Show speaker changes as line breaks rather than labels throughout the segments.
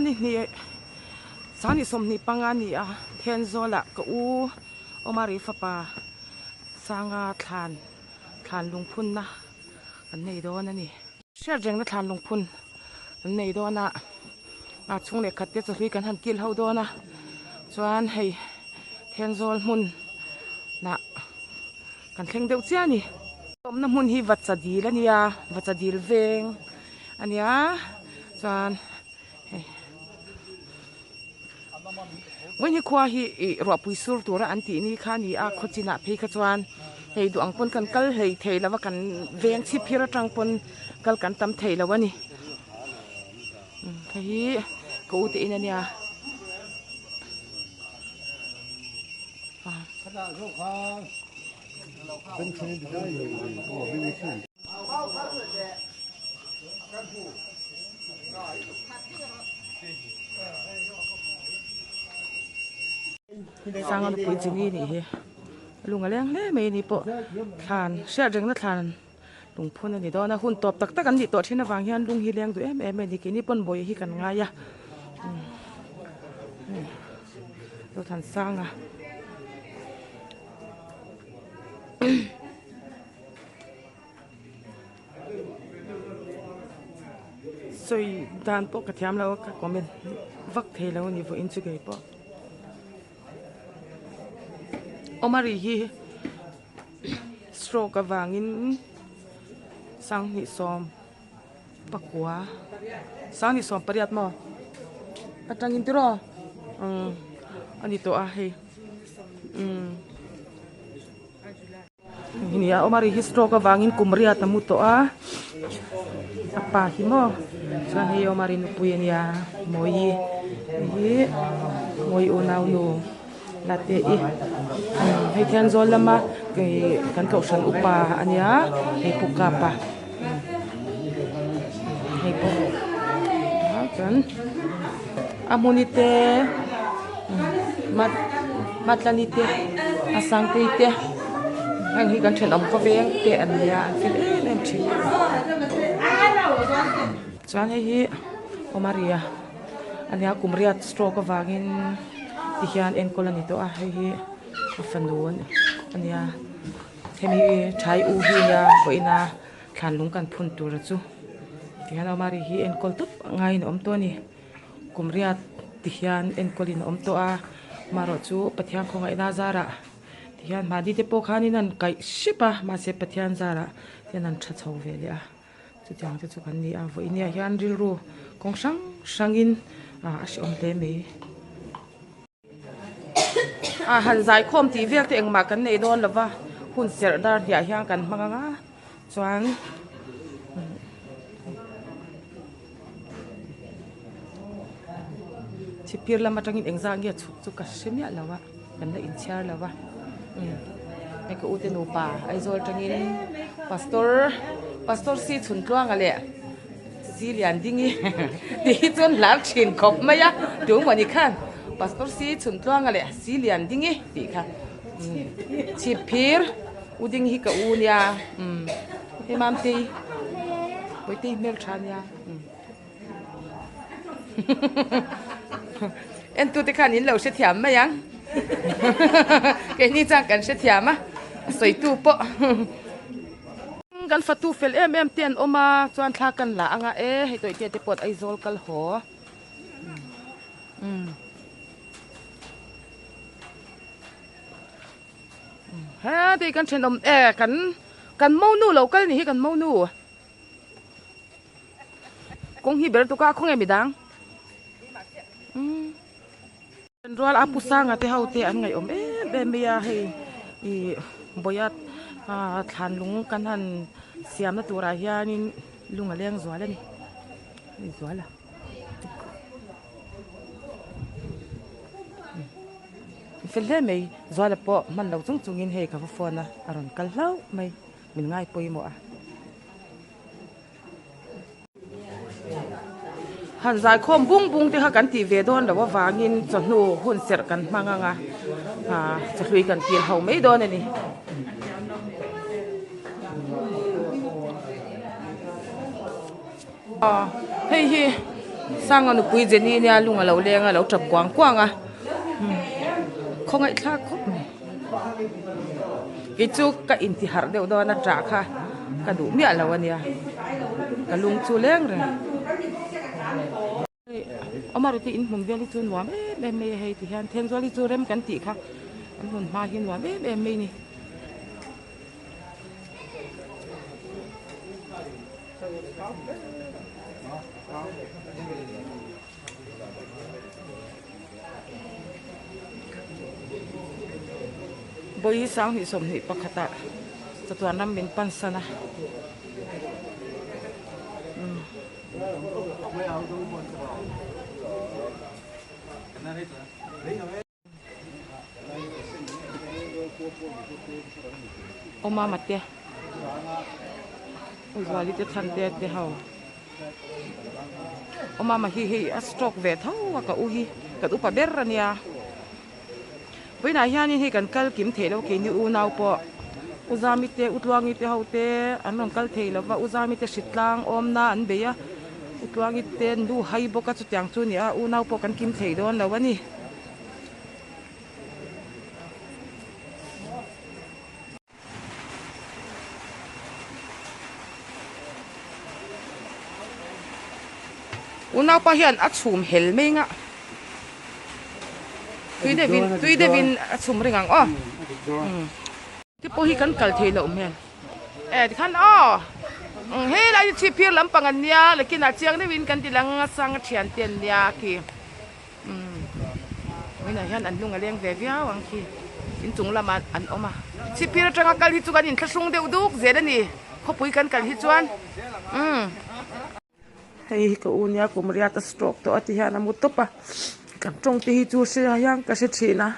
ni hnih sang ni 25 a ni a Thenzawl ah ka u Omari fapa Sanga thlan thlan lungphun na kan nei dawn a ni. Hriat rengna thlan lungphun kan nei dawn a a chhung leh khat te chawhlui kan han kil ho dawn a chuan hei Thenzawl hmun nah kan thleng deuh chiah a ni. Awmna hmun hi Vacha dil a nia Vacha dil veng a nia chuan hei Vawiin hi khua hi ih ruahpui sur tura an tih ni kha a ni a khaw chinah phei kha chuan hei duh ang pawn kan kal hlei thei lo a kan veng chhip phir atang pawn kal kan tam thei lo a ni hei hi ka u te in a nia. Sanga nupui Jimmy nih hi a lung a leng hle mai a ni pawh thlan hriat rengna thlan lungphun a ni dawn a hun tawp tak tak an nih tawh thin avang hian lung hi leng duh em em a ni keini pawn bawihi hi kan ngai a Zothansanga. Sawi dan pawh ka thiam lo a ka comment vak thei lo a ni vawiin chu kei pawh. Omari hi stroke avangin 2019 2018 maw atangin tiraw umm a ni tawh a hei umm. Hei a awm a ri hi stroke avangin kum riat a mu tawh a a pa hi maw chuan hei awm a ri nupui a nia Mawii hei hi Mawii unau nu la te i hei thian zawl lama ih kan kohhran upa a nia hei pu kapa hei pawh chuan a hmuni te Matlani te a Sangtei te heng hi kan thenawm khawveng te an nia an fel em em thin chuan hei hi Awmaria a nia kum riat stroke avangin tihian enkawl a ni tawh a hei hi a fanu a nia hemi thai u hi nia vawiina thlan lung kan phun tur a chu tihian Awmari hi enkawl tawp ngaiin a awm tawh a ni. Kum riat ti hian enkawlin a awm tawh a, amaherawh chu Pathian khawngaihna zarah ti hian mahni te pawh khanin an kaih hrep a, mahse Pathian zarah hian an tha chho ve leh a, chutiang te chu kan ni a, vawiin ah hian rilru kawng hrang hrangin a hrehawm hle mai. A han zaikhawm tih vel te engmah kan nei dawn lo va, hun serh dar hniah hian kan hmang ang a, chuan. Chhipphir lam atangin engzah nge chhuk chu ka hre miah lo a, kan la inchhiar lo a, umm hei ka ute nupa Aizawl atangin pastor pastor si Chhuntluanga leh si Liandingi tih hi chuan hlar thin khawp mai a, tu mawni khan pastor si Chhuntluanga leh si Liandingi tih kha umm chhipphir uding hi ka u nia umm hei Mamtei. Puitei hmel tha nia Entute khan in lo hrethiam mai ang Keini chuan kan hrethiam a a sawitu pawh Kan fatu fel em em te an awm a chuan thla kan la anga e hei tawih te te pawh Aizawl kal haw He kan thenawm e kan kan monu lo kal ni hi kan monu. Kawng hi ber tuk a khawnge midang umm rual a pu sanga te ho te an ngaih awm em em mai a hei ih bawia ah thlan lung kan han siam na turah hianin lung a leng zual a ni hei zual a fel hle mai zuala pawh hman lo chung chungin hei ka va phone a a rawn kal hlauh mai. Min ngai pawimawh a. Han zaikhawm bung bung te kha kan tih ve dawn loh avangin chawhnu hun serh kan hmang ang a, ah chawhlui kan kil ho mai dawn a ni. Hei hi. Sanga nupui Jenny nia lung a lo leng a lo tap kuang kuang a khawngaih thlak khawp mai kei chu ka inti harh deuh dawn a tah kha ka duh miah lo a nia ka lung chu leng reng. Awmari te inhmun vel hi chu nuam em em mai a hei ti hian Thenzawl hi chu rem kan tih kha an hmun hma hi nuam em em mai a ni. Bawi 2021 ah chatuan ram min pan san a. Aw mama te Aw Zuali te chhan te te ho Aw mama hi hei a stroke ve tho a ka u hi kan upa ber ania Vawiinah hianin hei kan kal kim theih loh keini unau pawh U Zami te U Tluangi te ho te an rawn kal thei lova U Zami te hritlang awmna an bei a U Tluangi te an lu hai bawk a chutiang chu a ni a unau pawh kan kim thei dawn lo a ni. Unaupa hian a chhum hel mai nga tui deuhin tui deuhin a chhum ring ang aw te pawh hi kan kal thei loh hmel e tikhan aw helai hi chhipphir lampang an nia lekin ah chiang deuhin kan ti lang a sang a thian te an nia khi. Umm vawiinah hian an hnung a leng ve viau ang khi inchung lamah an awm a chhipphir atanga kal hi chu kan inthlahrung deuh duk zel a ni khawpui kan kal hi chuan umm. Hei hi ka u nia kum riat a stroke tawh a ti hian a mu tawp a kan tawng te hi chu hria hian ka hre thin a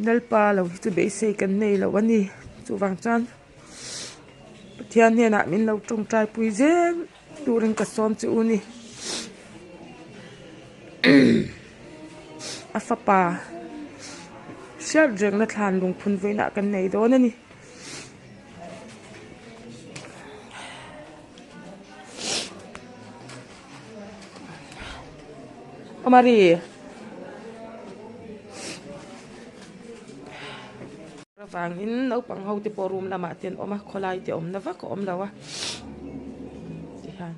Lalpa lo hi chu beisei kan nei lo a ni chuvang chuan Pathian hnenah min lo tawngtai pui zel. Turin ka sawm che u ni. A fapa hriat rengna thlan lungphun vawiinah kan nei dawn a ni. Aw Mari. Avangin naupang ho te pawh room lamah te an awm a khawlai te awmna vak a awm lo a tihian.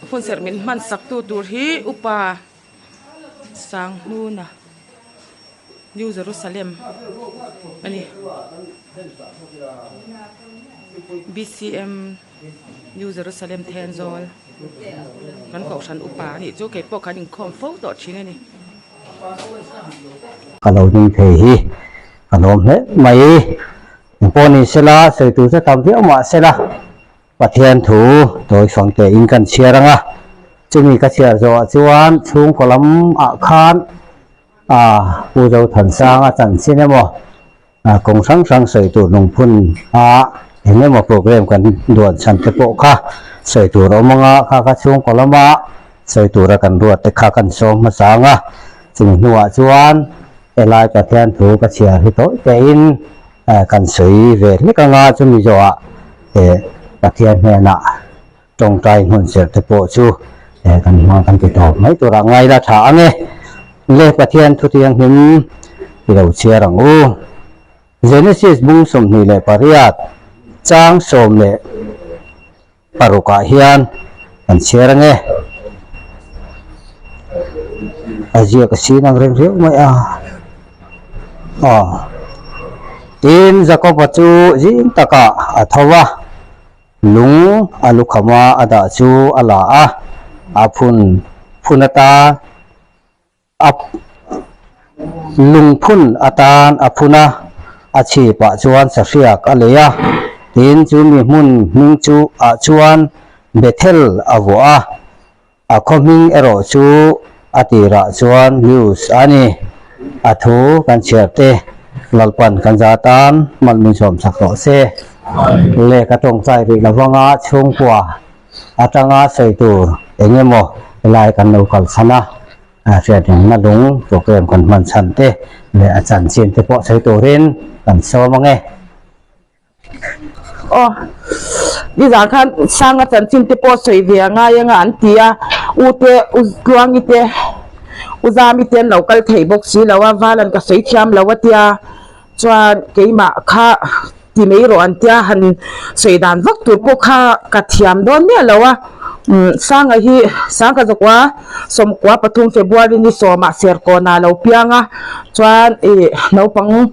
Hun serh min hman sak tu tur hi upa Sanghnuna New Jerusalem a ni B_C_M New Jerusalem Thenzawl kan kohhran upa a nih chu keipawh kan inkhawm fo tawh thin a ni.
Ka lo ding thei hi ka lawm hle mai. Engpawh ni sela, sawi tur chu tam viau mah sela, Pathian thu tawi fang tein kan chhiar ang a. Chumi ka chhiar zawhah chuan chhungkaw lamah khan Pu Zothansanga chanchin emaw, kawng hrang hrang sawi tur lungphun a eng emaw program kan duan chhan te pawh kha sawi tur a awm ang a, kha kha chhungkaw lama sawi tura kan ruat te kha kan sawm hmasa ang a. Chumi hnuah chuan Helai Pathian thu ka chhiar hi tawi tein kan sawi ve hlek ang a, chumi zawhah Pathian hnenah tawngtai hmun serh te pawh chu kan hmang kan ti tawp mai turah ngai la tha ang e. Le Pathian thu thianghlim i lo chhiar ang u. Genesis bung 28 chang 16 ah hian kan chhiar ang e. A ziak a sin ang reng riau mai a. Aw. Tin, Jakob-a chu zing takah a tho va. Lung a lukhama a dah chu a la a, a phun phun atan a lung phun atan a phun a, a chhipah chuan sahriak a lei a, tin chu mi hmun hming chu ah chuan Bethel a vuah a, a khaw hming erawh chu. A tirah chuan news a ni. A thu kan chhiar te Lalpan kan za tan hman min sawm chak tawh se. Le ka tawngtai rih lo vanga chhungkua atanga sawi tur eng emaw helai kan lo kal chhan a, hriatrengna lung program kan hman chhan te leh a chanchin te pawh sawi turin kan sawm ange.
Aw, nizan khan Sanga chanchin te pawh sawi ve a ngai anga an ti a, U te, U Tluangi te, U Zami te an lo kal thei bawk si lo a, Valan ka sawi thiam lo a tia, chuan keimah kha ti mai rawh an tia han sawi dan vak tur pawh kha ka thiam dawn miah lo a, umm Sanga hi Sangka Zakua Sawmkua pathum February ni sawmah Serkawnah a lo piang a, chuan ih naupang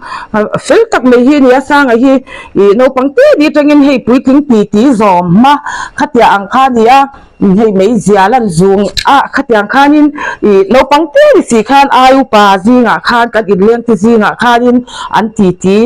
fel tak mai hi a ni a, Sanga hi ih naupang te ni atangin hei puitling ti ti zawm hma khatiang ang kha a ni a, hei meizial an zung a khatiang khanin ih naupang te ni si khan ai upa zingah khan kan inleng te zingah khanin an ti ti.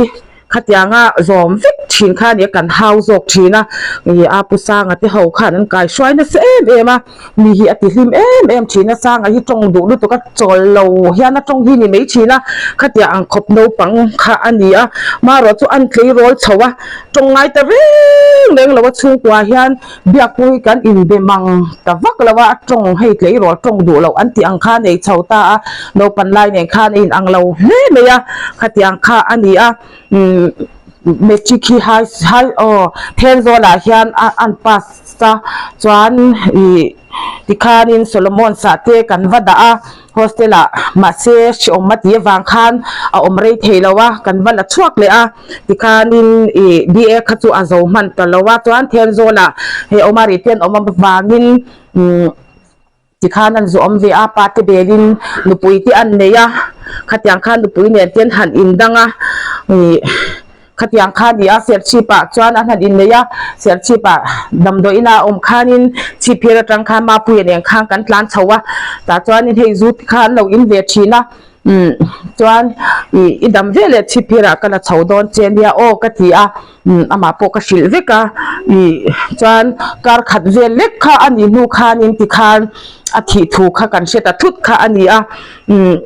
Khatianga zawm vek thin kha nia kan hau zawk thin a, ih a Pu Sanga te ho khan an kai hruai nasa em em a, mi hi a ti hlim em em thin a, Sanga hi tawng duh lutuk a chawl lo hian a tawng hi ni mai thin a, khatia ang khawp naupang kha a ni a, marawh chu an tleirawl chho a, tawng ngai ta reng reng lo a chhungkua hian biak pawh hi kan inbe mang ta vak lo a, a tawng hei tleirawl tawng duh loh an tih ang kha a nei chho ta a, naupan lai nen khan a inang lo hle mai a, khatiang kha a ni a, umm matric hi high high aw Thenzawl ah hian a an pass a chuan ih tikhanin Solomon sah te kan va dah a. Hostel ah mahse hreawm a tih avang khan a awm rei thei lo a, kan va la chhuak leh a, tikhanin ih BA kha chu a zo hman ta lo a, chuan Thenzawl ah hei Omari te an awm avangin umm tikhan an zu awm ve a, pa te belin nupui te an nei a, khatiang khan nupui nen te an han indang a ih. Khatiang kha a ni a, Serchhip ah chuan an han innei a, Serchhip ah damdawi ina a awm khanin Chhipphir atang khan Mapuia nen khan kan tlan chho a, tah chuanin hei zu te kha an lo in ve thin a, umm chuan ih i dam ve leh Chhipphir ah ka la chho dawn che nia aw ka ti a, umm amah pawh ka hrilh vek a, ih chuan kar khat vel lek kha a nih hnu khanin tikhan a thih thu kha kan hre ta thut kha a ni a, umm.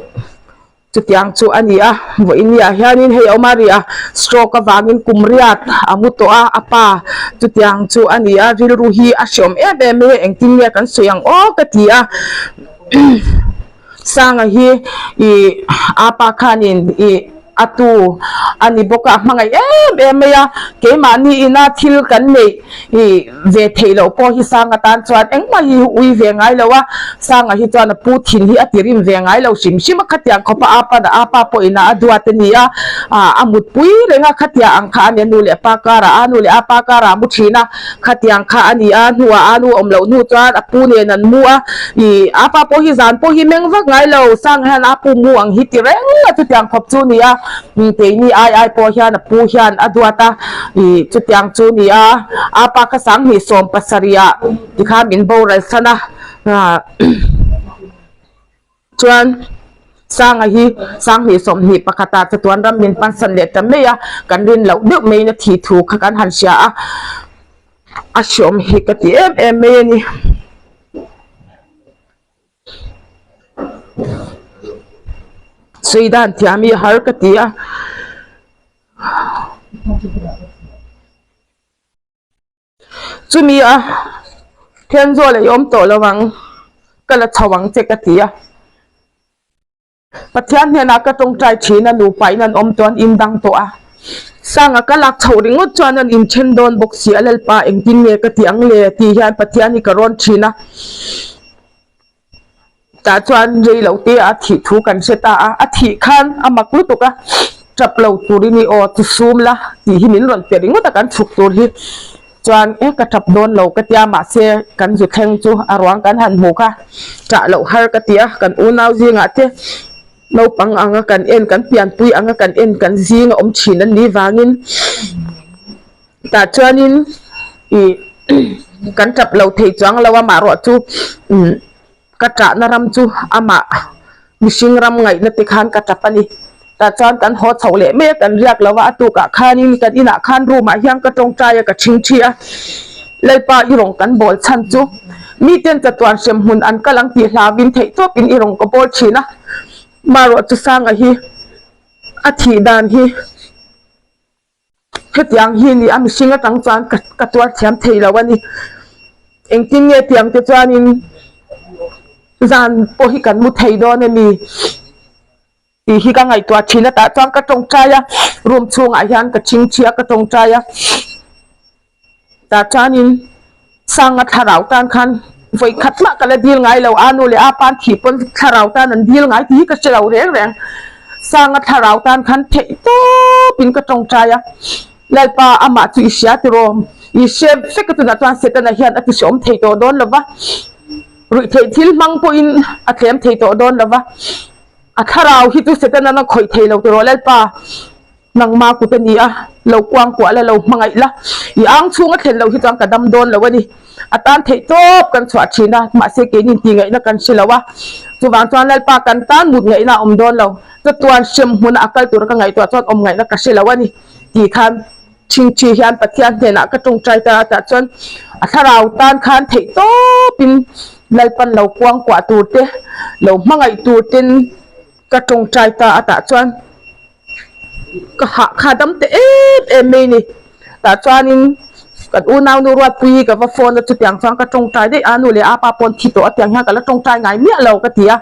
Chutiang chu a ni a, vawiin ah hianin hei a awm a ri a, stroke avangin kum riat a mu tawh a, a pa chutiang chu a ni a, rilru hi a hreawm em em mai a, engtin nge kan sawi ang aw ka ti a, Sanga hi ih a pa khanin ih a tu a ni bawk a, a hmangaih em em mai a, keimahni ina thil kan neih ih ve theih loh pawh hi Sanga tan chuan engmah hi ui ve ngai lo a, Sanga hi chuan a pu thin hi a ti rim ve ngai lo hrim hrim a, khatiang khawpa a pa a pa pawhin a duat a ni a, ah a mutpui reng a, khatiang ang kha a ni a nu leh pa karah a nu leh a pa karah a mu thin a, khatiang kha a ni a, hnuah a nu awm loh hnu chuan a pu nen an mu a, ih a pa pawh hi zan pawh hi meng vak ngai lo, Sanga hian a pu mu ang hi ti reng a, chutiang khawp chu a ni a. Keini ai ai pawh hian a pu hian a duat a, ih chutiang chu ni a, a pa kha sanghnih sawm pasarih ah tikhan min boral san a, chuan Sanga hi sanghnih sawmhnih pakhat ah chatuan ram min pansan leh ta mai a, kan rin loh deuh maiin a thih thu kha kan han hria a, a hreawm hi ka ti em em mai a ni. Sawi dan thiam hi a har ka ti a. Chumi a Thenzawl a i awm tawh lo ang, ka la chho ang che ka ti a. Pathian hnenah ka tawngtai thin a, nupa in an awm tawh an indang tawh a. Sanga ka lak chhoh ringawt chuan an inthen dawn bawk si a, Lalpa engtin nge ka tih ang le tih hian Pathian hi ka rawn thin a. Tah chuan rei lo te a thih thu kan hre ta a, a thih khan a mak lutuk a, tap lo turin i aw chu sum la tih hi min rawn pe ringawt a kan chhuk tur hi. Chuan e ka tap dawn lo ka tia mahse kan zu thleng chu a ruang kan han hmu kha tah loh har ka ti a, kan unau zingah te naupang anga kan en kan pianpui anga kan en kan zing a awm thin an nih vangin tah chuanin ih kan tap lo thei chuang lo a mahruah chu umm. Ka ṭahna ram chu amah mihring ram ngaihna te khan ka ṭap a ni. Tah chuan kan haw chhoh leh mai a, kan riak lo a, a tukah khanin kan inah khan room ah hian ka ṭawngṭai a, ka ṭhingṭhi a. Lalpa i rawn kan bawl chhan chu.
Miten chatuan hrem hmun an kal ang tih hlauin theihtawpin i rawn ka bawl thin a. Marawh chu Sanga hi a thih dan hi hetiang hi ni a, mihring atang chuan ka tuar thiam thei lo a ni. Engtin nge tiang te chuanin zan pawh hi kan mu thei dawn a ni tih hi ka ngaihtuah thin a, tah chuan ka tawngtai a, room chhungah hian ka chingchhi a ka tawngtai a. Tah chuanin Sanga thlarau tan khan vawi khat mah ka la dil ngai lo, a nu leh a pa an thih pawn thlarau tan an dil ngai tih hi ka hre lo reng reng. Sanga thlarau tan khan theih tawpin ka tawngtai a, Lalpa amah chu i hria tiraw? I hre vek a tunah chuan Setana hian a ti hreawm thei tawh dawn lo va, ruihtheih thil hmang pawhin a thlem thei tawh dawn lo va, a thlarau hi chu Setana a khawih thei lo tiraw Lalpa? Nangma kut a ni a, lo kuang kuah la, lo hmangaih la, i ang chhung a thlen loh hi chuan ka dam dawn lo a ni. A tan theih tawp kan chhuah thin a, mahse keini intihngaihna kan hre lo a. Chuvang chuan Lalpa kan tan mut ngaihna a awm dawn lo, chatuan hrem hmuna a kal tura ka ngaihtuah chuan awm ngaihna ka hre lo a ni tih khan Chingchi hian Pathian hnenah ka tawngtai ta a, tah chuan a thlarau tan khan theih tawpin Lalpan lo kuang kuah tur te, lo hmangaih tur ten ka tawngtai ta a, tah chuan. Ka hah kha dam te em em mai ni. Tah chuanin kan unau nu Ruatpui hi ka va phone a chutiang chuan ka tawngtai daih a, nu leh apa pawn thi tawh a tiang hian ka la tawngtai ngai miah lo ka ti a.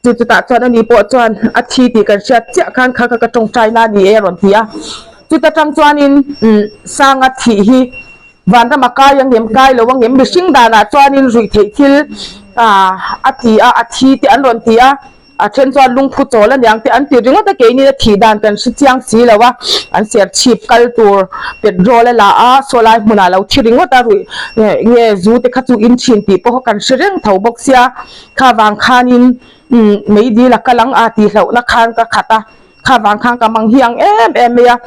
Chu chutah chuan ani pawh chuan a thi tih kan hriat chiah khan kha kha ka tawngtai na ni e a rawn ti a. Chuta tang chuanin Sanga thih hi Vanram a kai ang em kai lo ang em mihring danah chuanin ruih theih thil a ti a, a thi te an rawn ti a. A then chuan lungphu chawl a niang te an ti ringawt a, keini a thih dan kan hre chiang si lo a, an ser chhip kal tur petrol a la a, saw lai hmunah lo thi ringawt a ruih nge zu te kha chu in thin tih pawh kha kan hre reng tho bawk sia, kha vang khanin meidil a kal ang a tih hlauhna khan ka khat a, kha vang khan ka mang hi ang em em mai a.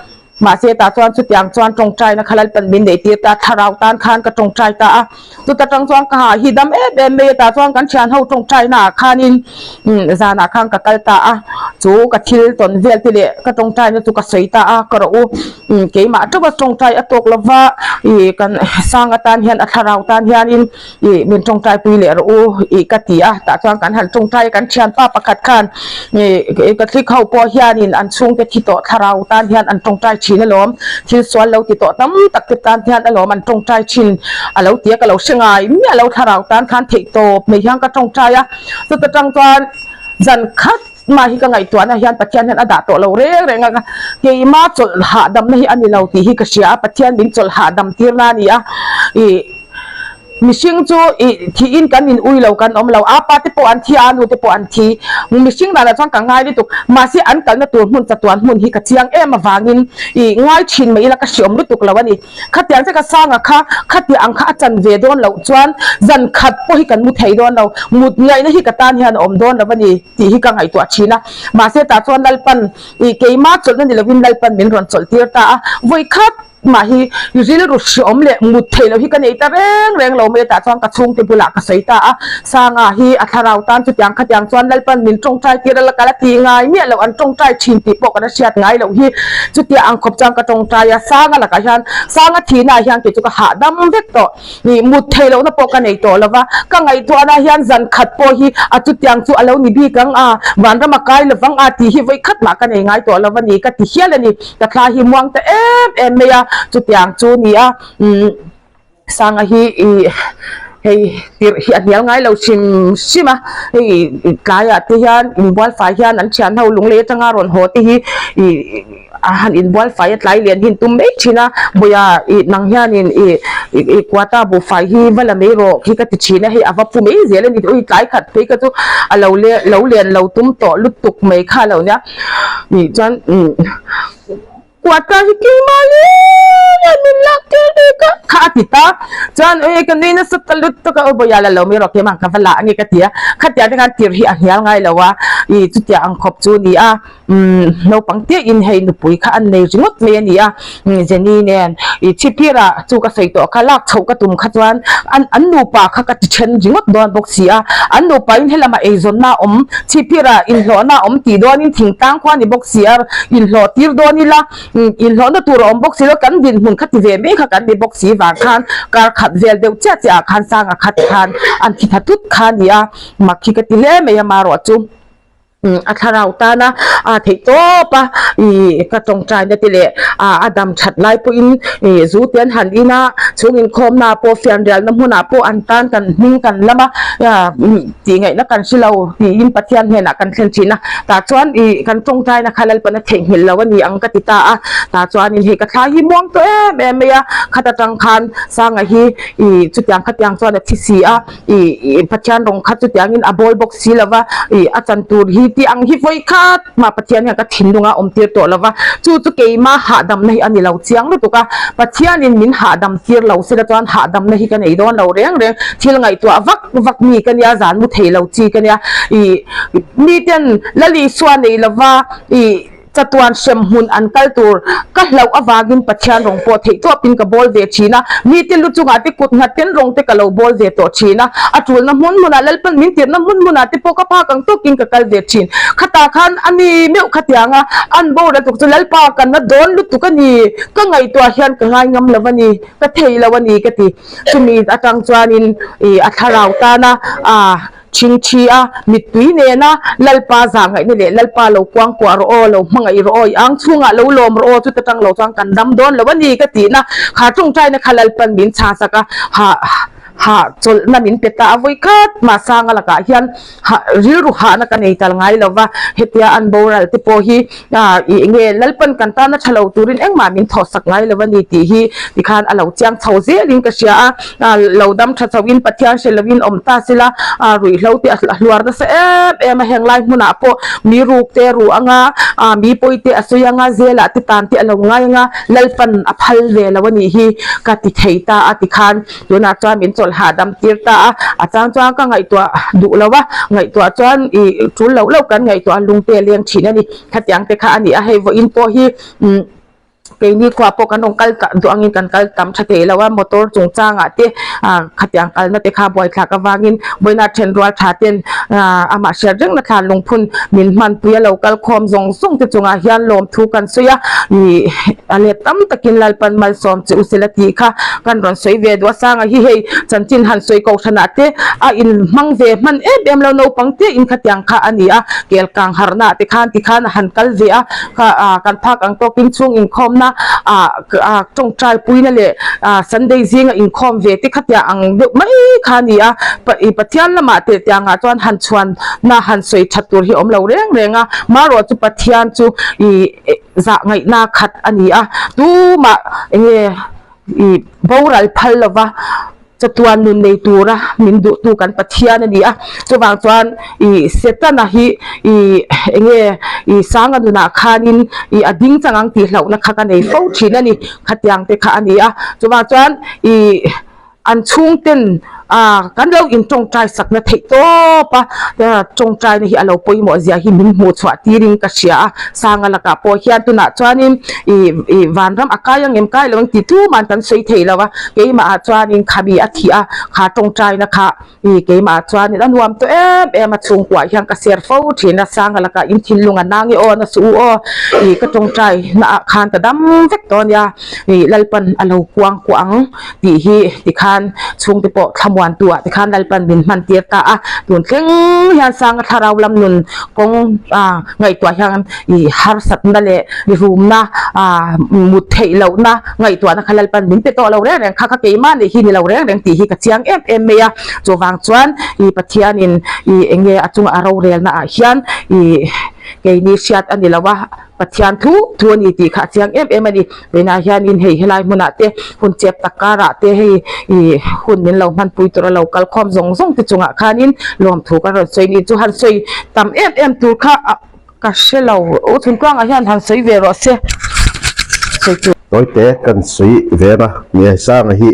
Mahse tah chuan chutiang chuan tawngtaina kha Lalpan min neih tir ta, thlarau tan khan ka tawngtai ta a. Chuta tang chuan ka hah hi dam em em mai a, tah chuan kan thian ho tawngtaina ah khanin zanah khan ka kal ta a. Chu ka thil tawn vel te leh ka tawngtaina chu ka sawi ta a, ka rawh u keimah teuha tawngtai a tawk lova ih kan sang atan hian a thlarau tan hianin ih min tawngtai pui leh rawh u ih ka ti a, tah chuan kan han tawngtai a, kan thianpa pakhat khan ih Catholic ho pawh hianin an chhungte thi tawh thlarau tan hian an tawngtai thin alawm, thil sual lo ti tawh tam tak te tan hian alawm an tawngtai thin a lo ti a, ka lo hre ngai miah lo thlarau tan khan theih tawp mai hian ka tawngtai a, chuta tang chuan zan khat Mah hi ka ngaihtuahna hian Pathian hian a dah tawh lo reng reng a, keima chawlh hahdamna hi a ni lo tih hi ka hria a, Pathian min chawlh hahdam tirna a ni a, ih mihring chu ih thihin kan in ui lo kan awm lo, apa te pawh an thi a, anu te pawh an thi, mihring danah chuan ka ngai lutuk, mahse an kalna tur hmun chatuan hmun hi ka chiang em avangin ih ngai thin mai ila ka hreawm lutuk lo a ni. Khatiang che ka sanga kha, khatiang ang kha a chan ve dawn loh chuan zan khat pawh hi kan mu thei dawn lo, mut ngaihna hi ka tan hian a awm dawn lo a ni tih hi ka ngaihtuah thin a. Mahse tah chuan Lalpan ih keimah chawlhna ni lovin Lalpan min rawn chawlh tir ta a, vawi khat mah hi rilru hreawm leh mut theih loh hi ka nei ta reng reng lo mai a, tah chuan ka chhungte bulah ka sawi ta a, Sanga hi a thlarau tan chutiang khatiang chuan Lalpan min tawngtai tir a la kal a tih ngai miah loh an tawngtai thin tih pawh kan a hriat ngai loh hi. Chutia ang khawp chuan ka tawngtai a, Sanga lakah hian Sanga thihnaah hian kei chu ka hahdam vek tawh. Ih mut theih lohna pawh ka nei tawh lo va, ka ngaihtuahna hian zan khat pawh hi a chutiang chu a lo ni bik ang a, vanram a kai lovang a tih hi vawi khat mah ka nei ngai tawh lo va ni ka ti hial a ni. Ka thla hi muang ta em em mai a, chutiang chu ni a. Umm. Sanga hi ih hei tirh hi a hnial ngai lo hrim hrim a, hei tlaiah te hian inbual fai hian an thian ho lunglei atanga rawn haw te hi ih a han inbual fai a tlai lian hi an tum mai thin a, Bawia ih nang hianin ih ih kuata buhfai hi va la mai rawh khi ka ti thin a, hei a va pu mai zel a ni ui tlai khat phei kha chu a lo le lo len lo tum tawh lutuk mai kha a lo nia ih chuan umm. Kuata hi keimah leh min lak tir bik a, kha a ti ta. Chuan ui ka nui nasa ta lutuk a, Bawiah la lo mai rawh keimah ka va la ange ka ti a. Khatiang te khan tir hi a hnial ngai lo a, ih chutiang ang khawp chu a ni a. Naupang tiahin hei nupui kha an nei ringawt mai a ni a, Jenny nen i chhipphirah chu ka sawi tawh kha lak chhoh ka tum kha chuan an an nupa kha ka ti then ringawt dawn bawk si a, an nupa in helamah eizawnna a awm, chhipphirah inhlawhna a awm tih dawnin thingtlang khua ni bawk si a, inhlawh tir dawn ila inhlawhna tur a awm bawk si lo, kan dinhmun kha ti ve mai kha kan ni bawk si vang khan kar khat vel deuh chiah chiah ah khan Sanga khat khan an thi tha tut kha a ni a, mak hi ka ti hle mai a marawh chu. A thlarau tana a theih tawp a, ih ka tawngtaina te leh a dam that lai pawhin ih zu te an han in a, chhung inkhawmna pawh fianrialna hmunah pawh an tan kan hming kan lam a, tih ngaihna kan hre lo tiin Pathian hnenah kan thlen thin a, tah chuan ih kan tawngtaina kha Lalpan a theihnghilh lo a ni ang ka ti ta a, tah chuanin hei ka thla hi muang tawh em em mai a, khat atang khan Sanga hi ih chutiang khatiang chuan a thi si a. Ih Pathian rawng kha chutiangin a bawl bawk si lova, ih a chan tur hi tih ang hi vawi khat mah Pathian hian ka thinlunga awm tir tawh lova, chu chu keima hahdamna hi a ni lo chiang lutuk a, Pathianin min hahdam tir lo sela chuan hahdamna hi ka nei dawn lo reng reng, thil ngaihtuah vak vak mi ka nia, zan mu thei lo chi ka nia, ih miten Lal Isua nei lova ih. Chatuan hremhmun an kal tur ka hlauh avangin Pathian rawng pawh theih tawpin ka bawl ve thin a, mite lu chungah te kut nghat ten rawng te ka lo bawl ve tawh thin a, a tulna hmun hmunah Lalpan min tirhna hmun hmunah te pawh ka phak ang tawkin ka kal ve thin. Khatah khan a ni meuh khatiang a, an boral tuk chu Lalpa ka na dawn lutuk a ni, ka ngaihtuah hian ka ngai ngam lo a ni, ka thei lo a ni ka ti. Chumi atang chuanin ih a thlarau tana ah. Chhingchhi a, mittui nena Lalpa zahngaihna leh Lalpa lo kuangkuah rawh aw, lo hmangaih rawh aw, i ang chhungah lo lawm rawh aw, chuta tang lo chuan kan dam dawn lo a ni ka tihna kha tawngtaina kha Lalpan min chhahsak a, ha ha chawlhna min pe ta a vawi khat mah Sanga lakah hian ha rilru hahna ka nei tal ngai lo va, hetia an boral te pawh hi A, i enge Lalpan kan tana tha lo turin engmah min thawhsak ngai lo a ni tih hi tikhan a lo chiang chho zelin ka hria a, a lo dam tha chhoin Pathian hre lovin awm ta sela, a ruihhlo te a hluar nasa em em a, heng lai hmunah pawh mi ruk te a ruh anga, a mi pawi te a sawi anga, zelah te tan te a lo ngai anga, Lalpan a phal ve lo a nih hi ka ti thei ta a tikhan Tunah chuan min chawlh hahdam tir ta a, a chang chuan ka ngaihtuah duh lo a, ngaihtuah chuan ih tul loh loh kan ngaihtuah a lungte a leng thin a ni. Khatiang te kha a ni a, hei vawiin pawh hi umm keini khuah pawh kan rawn kal duh angin kan kal tam tha thei lo a, motor chungchangah te ah khatiang kalna te kha buaithlak avangin vawiina thenrual tha ten ah amah hriat rengna thlan lungphun min hmanpui a lo kal khawm zawng zawng te chungah hian lawmthu kan sawi a, ih a let tam takin Lalpan malsawm che u sela tih kha kan rawn sawi ve duh a, Sanga hi hei chanchin han sawi kohhranah te a inhmang ve hman em em lo naupang te in khatiang kha a ni a, kel kang harhna te khan tikhan a han kal ve a, kha ah kan phak ang tawkin chhung inkhawmna ah ah tawngtai puina leh ah Sunday zinga inkhawm ve te khatiang ang deuh mai kha a ni a, Pathian lamah teh tiangah chuan han chhuanna han sawi that tur hi a awm lo reng reng a, marawh chu Pathian chu ih zah ngaihna khat a ni a, tumah enge ih boral phal lova chatuan nun nei tura min duhtu kan Pathian a ni a, chuvang chuan ih Setana hi ih enge ih Sanga nunah khanin ih a ding chang ang tih hlauhna kha ka nei fo thin a ni, khatiang te kha a ni a, chuvang chuan ih. An chhungten ah kan lo in tawngtai sakna theih tawp a, tawngtaina hi a lo pawimawh zia hi min hmuh chhuah tirin ka hria a, Sanga lakah pawh hian tunah chuanin ih ih vanram a kai ang em kai lo ang tih tuman kan sawi thei lo a, keimahah chuanin khami a thih a, kha tawngtaina kha ih keimahah chuanin a nuam tawh em em a, chhungkuah hian ka ser fo thin a, Sanga lakah in thinlung a nang i aw na suh u aw ih ka tawngtaina ah khan ka dam vek tawh a nia ih Lalpan a lo kuang kuah ang. Tih hi tikhan chhungte pawh thlamuantu ah tikhan Lalpan min hman tir ta a, tun thleng hian Sanga thlarau lam nun kawng ah ngaihtuah hian ih harsatna leh rumna ah mut theih lohna ngaihtuahna kha Lalpan min pe tawh lo reng reng kha kha keimah nih hi ni lo reng reng tih hi ka chiang em em mai a, chuvang chuan ih Pathianin ih eng nge a chunga a rorelna ah hian ih keini hriat a ni lo a. Pathian thu thu a ni tih kha a chiang em em a ni. Vawiinah hianin hei helai hmunah te hun chep tak karah te hei ih hun min lo hmanpui tur a lo kal khawm zawng zawng te chungah khanin lawmthu kan rawn sawi ni chu han sawi tam em em tur kha ah ka hre lo. U Chhuntuangah hian han sawi ve rawh se. Sawi tur.
Tawite kan sawi ve a, nia Sanga hi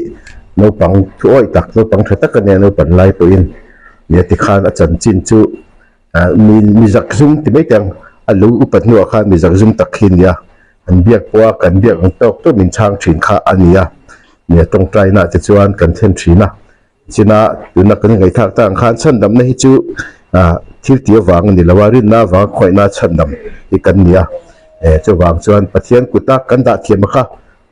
naupang thu awih tak, naupang tha tak a nia, naupan lai pawhin nia tikhan a chanchin chu Mi mi zak zum ti mai teh ang. A lo upat hnuah khan mi zakzum tak khi a ni a, an biak pawh a kan biak ang tawk tawk min chhang thin kha a ni a, nia tawngtaina te chuan kan thlen thin a. China tuna kan ngaihthlak tak ang khan chhandamna hi chu ah thil tih avang a ni lo a, rinna avanga khawngaihna chhandam hi kan ni a, eh chuvang chuan Pathian kuta kan dah thiam kha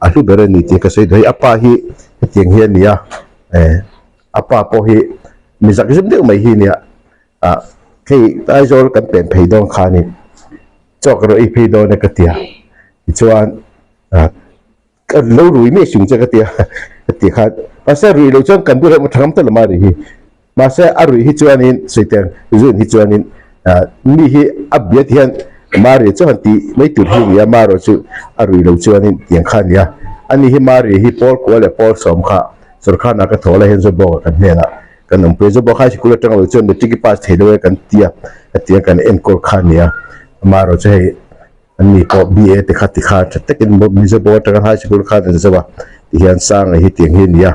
a hlu ber a ni tih ka sawi duh a, hei a pa hi hetiang hi a ni a, eh a pa pawh hi mi zakzum deuh mai hi a nia, ah hei Aizawl kan pen phei dawn khanin chaw ka rawh ei phei dawn e ka ti a, tichuan ah. Ka lo rui mai chung che ka ti a, ka ti khan mahse a ruih loh chuan kan bulah emaw thangam ta lo mah rih hi. Mahse a ruih hi chuanin sawi zun hi chuanin ah mi hi a biat hian Mari chu han tih mai tur hi a ni a, Maro chu a ruih loh chuanin tiang kha a ni a. Ani hi Mari hi pawl kua leh pawl sawm kha sawrkharnah ka thaw lai hian Zobawka kan hnenah kan awmpui a, Zobawk high sikul atang lo chuan matric i pass thei lo e kan ti a, hetiang kan enkawl kha a ni a. Maro chu hei An ni pawh BA te kha ti kha tha takin Mizo Board atanga High School khan an zo a, ti hian Sanga hi tiang hi a ni a.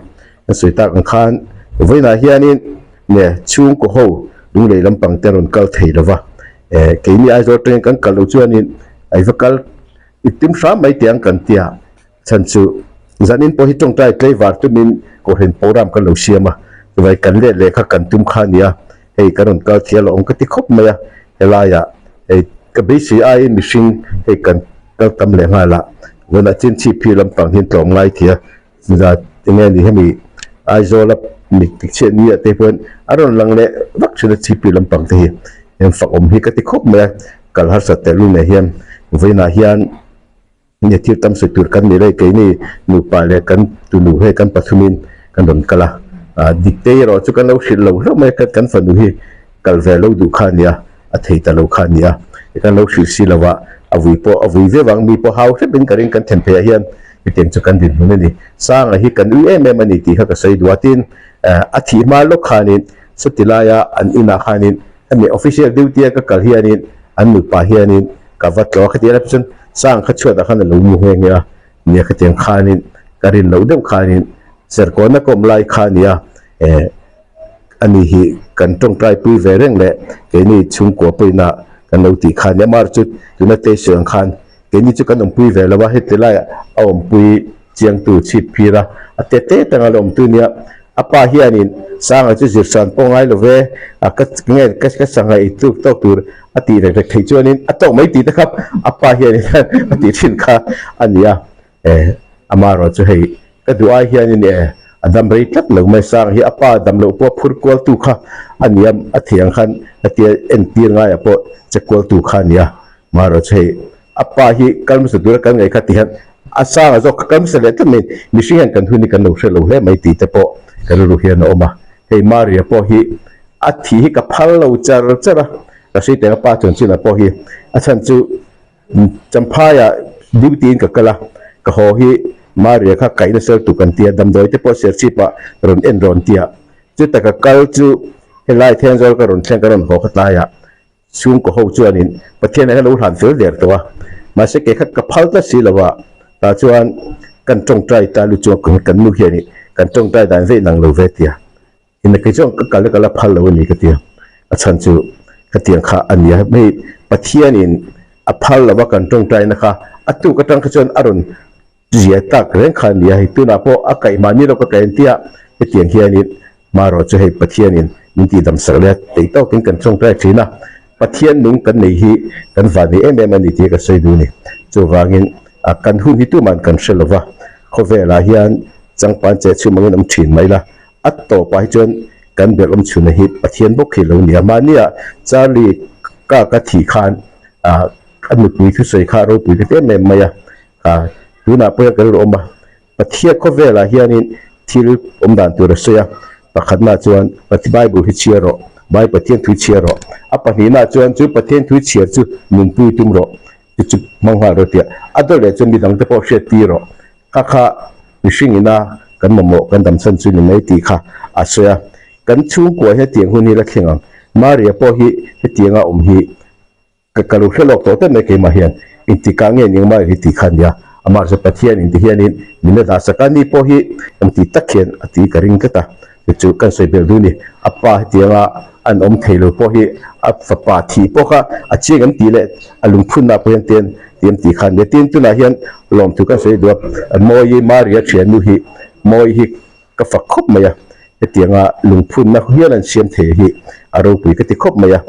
Kan sawi tak ang khan vawiinah hianin nge chhungkaw ho lunglei lampang te an rawn kal thei lo va, eh keini Aizawl atangin kan kal loh chuanin a i va kal i tum hram mai teh ang kan ti a. Chhan chu zanin pawh hi tawngtai tlaivar tumin Kohhran program kan lo siam a, chuvai kan let leh kha kan tum kha a nia, hei kan rawn kal thial a awm ka ti khawp mai a, helaiah hei ka beisei aiin mihring hei kan kal tam leh nghal a, vawiinah chuan chhip hi lampang hian tlawm ngai thei a, zat enge ni hemi Aizawla mi tikchhiat ni ah te pawhin a rawn lang leh vak thin a chhip hi lampang te hi eng fak awm hi ka ti khawp mai a, kal harsat tehlul nei hian vawiinah hian. Nge thil tam sawi tur kan ni leh keini nupa leh kan tunu hei kan pathumin kan rawn kal a, ah Diktei erawh chu kan lo hrilh lo hlauh mai a, kan fanu hi kal ve lo duh kha a nia, a thei ta lo kha a nia, kan lo hrilh si lo a, a vui pawh a vui viau ang, mi pawh hau hrep in ka ring kan then pheiah hian hetiang chu kan dinhmun a ni. Sanga hi kan ui em em a ni tih kha ka sawi duh a, tin a thih hma lawk khanin chuti laia an inah khanin hemi official duty a ka kal hianin an nupa hianin Ka va tlaw a khatiang lai chuan sang kha chhuatah khan a lo mu nghe nghe a, nia khatiang khanin ka rin loh deuh khanin serkawna ka awm lai kha a nia eh ani hi kan tawngtai pui ve reng leh keini chhungkua pawina kan lo tih kha a nia amaherawhchu chu tuna Teisu ang khan keini chu kan awmpui ve lo a heti laiah a awmpui chiangtu chhip phir a, a te te tanga la awmtu nia a pa hianin Sanga chu zirsan pawh ngai lo ve a ka nge ka ka sangha ei tluk tawk tur a tih rek rek theih chuanin a tawk mai tih te kha a pa hianin a tih thin kha a ni a eh amaherawh chu hei ka duh ai hianin eh a dam rei tlat lo mai Sanga hi a pa dam loh pawh phur kual tu kha a ni a a thei ang khan hetia entir ngaiah pawh che kual tu kha a ni a amaherawh chu hei A pa hi kal hmasa tura kan ngaih kha ti hian a sanga zawk kha kal hmasa leh tlat mai mihring hian kan hun hi kan lo hre lo hle mai tih te pawh ka rilru hian a awm a. Hei Maria pawh hi a thih hi ka phal lo char char a, ka hri teng a pa chuan chinah pawh hi a chhan chu Champhaiah duty in ka kal a, ka haw hi Maria kha kaihna sel tuk an ti a, damdawi te pawh Serchhip ah rawn en rawn ti a, chuta ka kal chu helai Thenzawl ka rawn thleng ka rawn haw kha tlaiah Chhungkaw ho chuanin Pathian hian a lo hlan fel der tawh a, mahse kei kha ka phal tlat si lo a, tah chuan kan tawngtai ta lu chuan kan nu hianin kan tawngtai dan veih nang lo ve tia, ina kei chuan ka kal ka la phal lo a ni ka ti a, a chhan chu khatiang kha a nia, hei Pathianin a phal lo a kan tawngtaina kha a tuk atang kha chuan a rawn Zia tak reng kha a nia, hei tunah pawh a kaih mahni lo ka kaih an tia, hetiang hianin hmarawh chu hei Pathianin min tihdam sak leh a, tei tawkin kan tawngtai thin a, Pathian nung kan nei hi kan van nei em em a ni tih ka sawi duh a ni. Chuvangin kan hun hi tuman kan hre lova, khawvelah hian changpan che chhum angin awm thin mai la, a tawpah hi chuan kan belh awm chhunna hi Pathian bawk hi lo ni a, mahnia Charlie ka ka thih khan a nupui thusawi kha ropui ka ti em em mai a, A, tunah pawh hian kan rawn awm a, Pathian khawvelah hianin thil awm dan tur a sawi a, pakhatnaah chuan Bible hi chhiar rawh, Bible Pathian thu chhiar rawh, a pahnihnaah chuan chu Pathian thu chhiar chu nunpui tum rawh, chu chu hmang nghal rawh tia a dawt leh chuan midangte pawh hriat tir rawh, kha kha mihring ina kan mamawh kan damchhan chu ni mai tih kha a sawi a, kan chhungkua hi hetiang hun hi la thleng ang, Maria pawh hi hetianga awm hi. Ka ka lo hre lawk tawh tep mai keimah hian engtikah nge ning mai hi tih kha nia amah chu Pathian in ti hianin min la dah sak a ni pawh hi em tih tak hian a ti ka ring tlat a chu chu kan sawi belh duh a ni a pa hetianga an awm thei lo pawh hi a fapa thih pawh kha a chiang em tih leh a lungphunna pawh hian tian ti em tih kha a nia. Tin, tunah hian lawmthu kan sawi duh a, Mawi Maria thiannu hi Mawi hi ka fak khawp mai a, hetianga lungphunna hial an siam thei hi a ropui ka ti khawp mai a,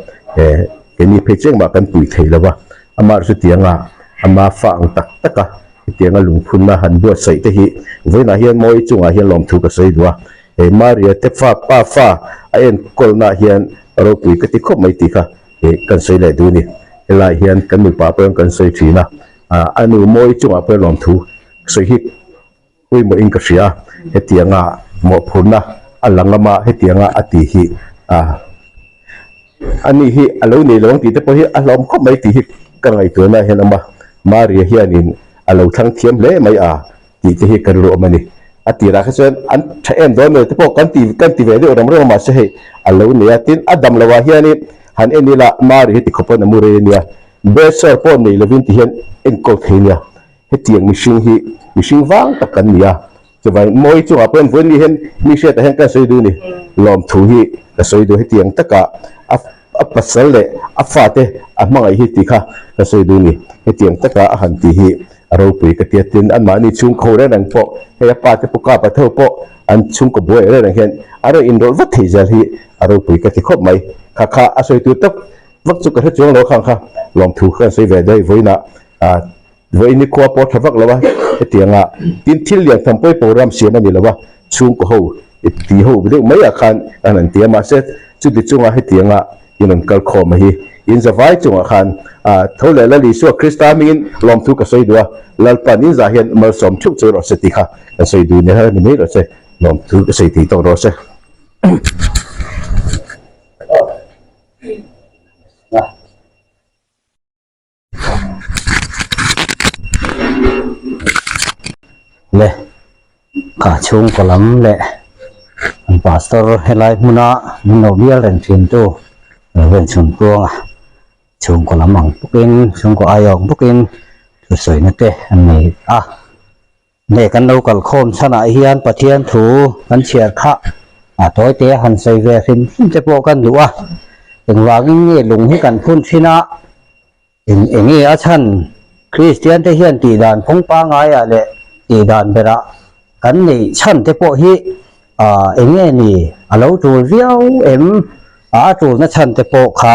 keini phei chu engmah kan pui thei lo va, amah chutianga ama fa ang tak tak a hetianga lungphunna han buatsaih te hi vawiinah hian Mawi chungah hian lawmthu ka sawi duh a, he Maria te fa pa fa a enkawlnaah hian ropui ka ti khawp mai tih kha kan sawi leh duh a ni. Helaiah hian kan mipa pawh hian kan sawi thin a, a nu Mawi chungah pawh hian lawmthu sawi hi Pawimawhin ka hria, hetianga mawhphurhna a la ngam a, hetianga a ti hi a ani hi a lo nei lo ang tih te pawh hi a hlauhawm khawp mai tih hi ka ngaihtuahna hian a awm a, Maria hianin a lo thlang thiam hle mai a tih te hi ka rilru awm a ni. A tirah kha chuan an tha em dawn lo te pawh kan ti kan ti ve deuh reng reng a mahse hei a lo nei a, tin a dam loah hianin han en ila Maria hi tikhawp pawn a mu rei a nia, bedsore pawh nei lovin ti hian enkawl thei a nia. Hetiang mihring hi mihring vang tak kan ni a, chuvangin mawi chungah pawh hian vawiin mi hian mi hriatah hian ka sawi duh a ni. Lawmthu hi ka sawi duh hetiang taka a a pasal leh a fate a hmangaih hi tih kha ka sawi duh a ni. Hetiang taka a han tih hi a ropui ka ti a, tin anmahni chhungkho reng reng pawh hei a pate pawh ka pa tho pawh an chhungkaw buai reng reng hian a rawn inrawlh vat thei zel hi a ropui ka ti khawp mai. Kha kha a sawi tur tak vak chu ka hre chuang lo khang kha lawmthu kha kan sawi ve daih vawiinah ah Vawiin ni khua pawh tha vak lo a, hetianga tin thil lian tham pawi program siam a ni lo a, chhungkaw ho ti ho deuh mai ah khan an han ti a, mahse chuti chunga hetianga in rawn kal khawm a hi in zavai chungah khan ah tho leh Lal Isua Krista hmingin lawmthu ka sawi duh a, Lalpan in zah hian malsawm theuh chu rawh se tih kha kan sawi duh nia ni mai rawh se, lawmthu ka sawi thei tawk rawh se.
Le kha chhungkaw lam leh an pastor helai hmuna min lo bial reng thin tu lo ven chhun kuang a chhungkaw lam ang bawkin chhungkaw aiawk bawkin thusawi na te an nei a. Nge kan lo kal khawm chhanah hian Pathian thu kan chhiar kha a tawi te a han sawi ve hrim hrim te pawh kan duh a, engvangin nge lung hi kan phun thin a, eng eng nge a chhan Kristian te hian tih dan phung pangaiah leh tih dan berah kan neih chhan te pawh hi eng nge ni a lo tul viau em a tulna chhan te pawh kha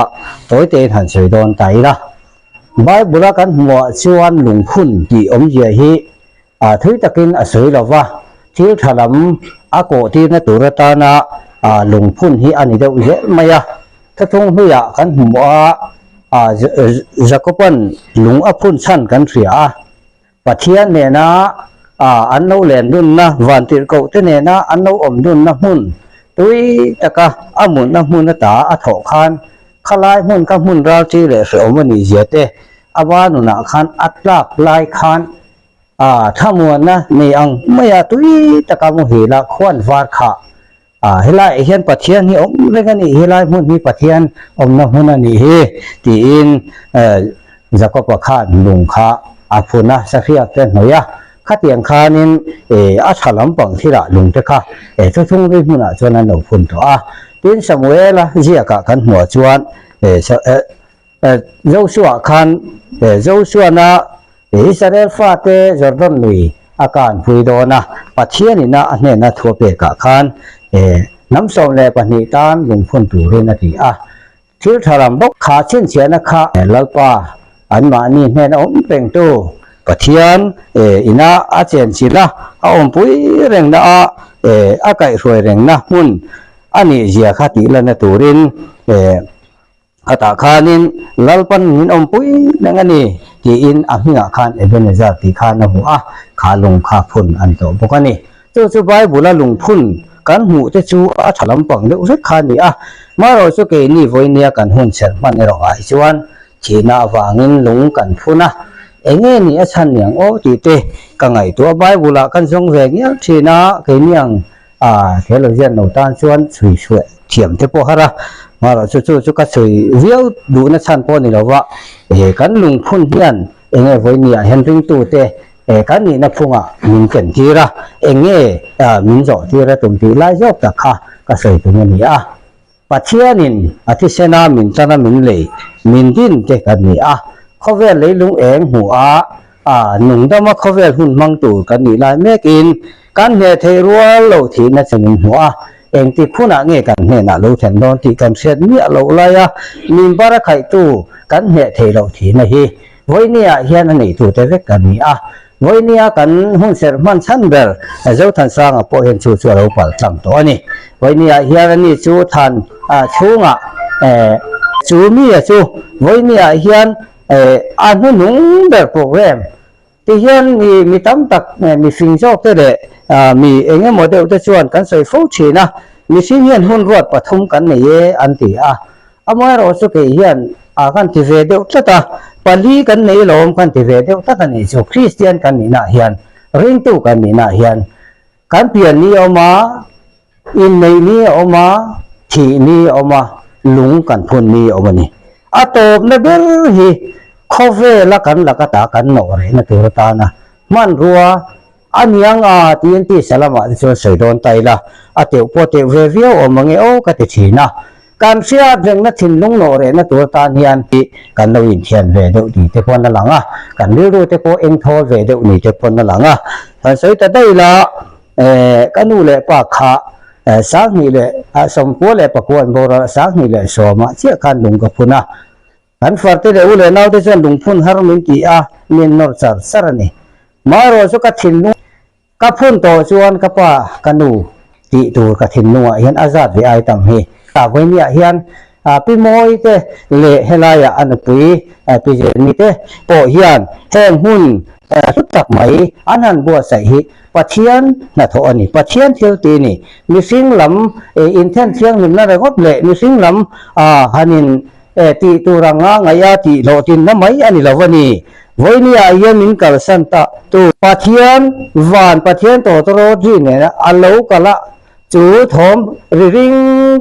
tawi tein han sawi dawn ta ila. Bible-a kan hmuhah chuan lungphun tih awmzia hi a thui takin a sawi lo va, thil tha lam a kawhtirna tur atana lungphun hi a ni deuh zel mai a. Thuthlung hnuiah kan hmuh a, Jakob-a'n lung a phun chhan kan hria a. Pathian nena an lo len dunna, vantirhkoh te nena an lo awm dunna hmun tui taka a mutna hmun ata a thawh khan khalai hmun kha hmun ralṭi leh hrehawm a nih zia te a va nunah khan a tlak lai khan thlamuanna nei ang maia tui taka muhil a khuan var kha A, helaiah hian Pathian hi awm reng a nih hi, helai hmun hi Pathian awmna hmun a nih hi, tiin Jakob-a khan lung kha a phun a, sahriak te a hnawih a. Khatiang khanin a tha lampang thilah lung te kha thuthlung ri hmunah chuan an lo phun tawh a. Tin, Samuel-a ziakah kan hmuh chuan Joshua khan Joshua-na Israel fate Jordan lui a kanpui dawn a, Pathianin a hnena thu a pekah khan hnam 12 tan lungphun turin a ti a. Thil tha lam bawk kha chhinchhiahna kha Lalpa anmahni hnena awm rengtu Pathian ina a chenchilh a, a awmpui rengna a, a kaihhruai rengna hmun a nihzia kha tihlanna turin Khatah khanin Lalpan min awmpui reng a ni, tiin a hmingah khan Ebenezer tih khan a hmu a, kha lung kha phun an tawh bawk a ni. Chu chu Bible-a lung phun kan hmuh te chu a tha lampang deuh vek kha a ni a, marawh chu keini vawinia kan hun chherh hman erawh ah hi chuan thihna avangin lung kan phun a, enge ni a chhan niang aw tih te ka ngaihtuah Bible-ah kan zawng ve ngial thin a, keini ang A, theologian lo tan chuan chhui chhuah thiam te pawh har a, marawh chu chu chu ka chhui viau duhna chhan pawh ni lova, e kan lungphun hian eng nge vawinia hian ringtu te e kan nihna phungah min ken tir a, eng nge min zawh tir a tum tih lai zawk tak kha ka sawi tum a ni a. Pathianin a thisena min tana min lei, min din te kan ni a. Khawvel leilung eng hmuh a, a nungdama khawvel hun hmang tur kan nih lai mekin kan hneh theih rual lo thihna chu min hmuh a. Engtik hunah nge kan hnenah lo thlen dawn tih kan hriat miah loh laia min bar a khaihtu kan hneh theih loh thihna hi Vawinia hian a neitute vek kan ni a. Vawinia kan hunserh hman chhan ber Zothansanga pawh hian chu chu a lo pal tlang tawh a ni. Vawinia hian ani chu than chhungah chu mia chu vawinia hian a hnuhnung ber program ti hian mi mi tam tak mi fing zawk te leh mi eng emaw deuh te chuan kan sawi fo thin a, mihring hian hun ruat pathum kan nei e an ti a. Amaherawh chu kei hian a kan ti ve deuh tlat a, pali kan nei lawm kan ti ve deuh tlat a nih chu, Kristian kan nihnaah hian, ringtu kan nihnaah hian kan pian ni a awm a, inneih ni a awm a, thih ni a awm a, lung kan phun ni a awm a ni. A tawpna ber hi khawvela kan laka ta kan nawh rehna tur atana hmanrua A niang a, tiin tisa lamah te chuan sawi dawn ta ila, a teuh pawh teuh ve viau awm ang e aw ka ti thin a. Kan hriat rengna thinlung nawh rehna tur atan hian kan lo inthian ve deuh ni te pawn a lang a, kan rilru te pawh eng thawl ve deuh ni te pawn a lang a. Kan sawi ta daih ila, eh, ka nu leh pa kha 20 leh 90 leh pakua an boral a, 2010 ah chiah khan lung ka phun a. Kan farte leh u leh naute chuan lungphun har min ti a, min nawr char char a ni. Maherawh chu ka thinlung ka phun tawh chuan ka pa ka nu tih tur ka thinlungah hian a zat ve ai tam hi. Tah vawinia hian Pi Mawi te leh helaiah a nupui Pi Jenny te pawh hian heng hmun hlu tak mai an han buatsaih hi Pathian hnathawh a ni. Pathian thil ti a ni. Mihring lam inthen thianghlimna ringawt leh mihring lam han in E tih tur anga ngaih a tih hlawhtlinna mai a ni lo a ni. Vawinia hian min kalsan ta tu. Pathian van Pathian tawtawrawt ri nena a lo kal a, chu thawm ri ring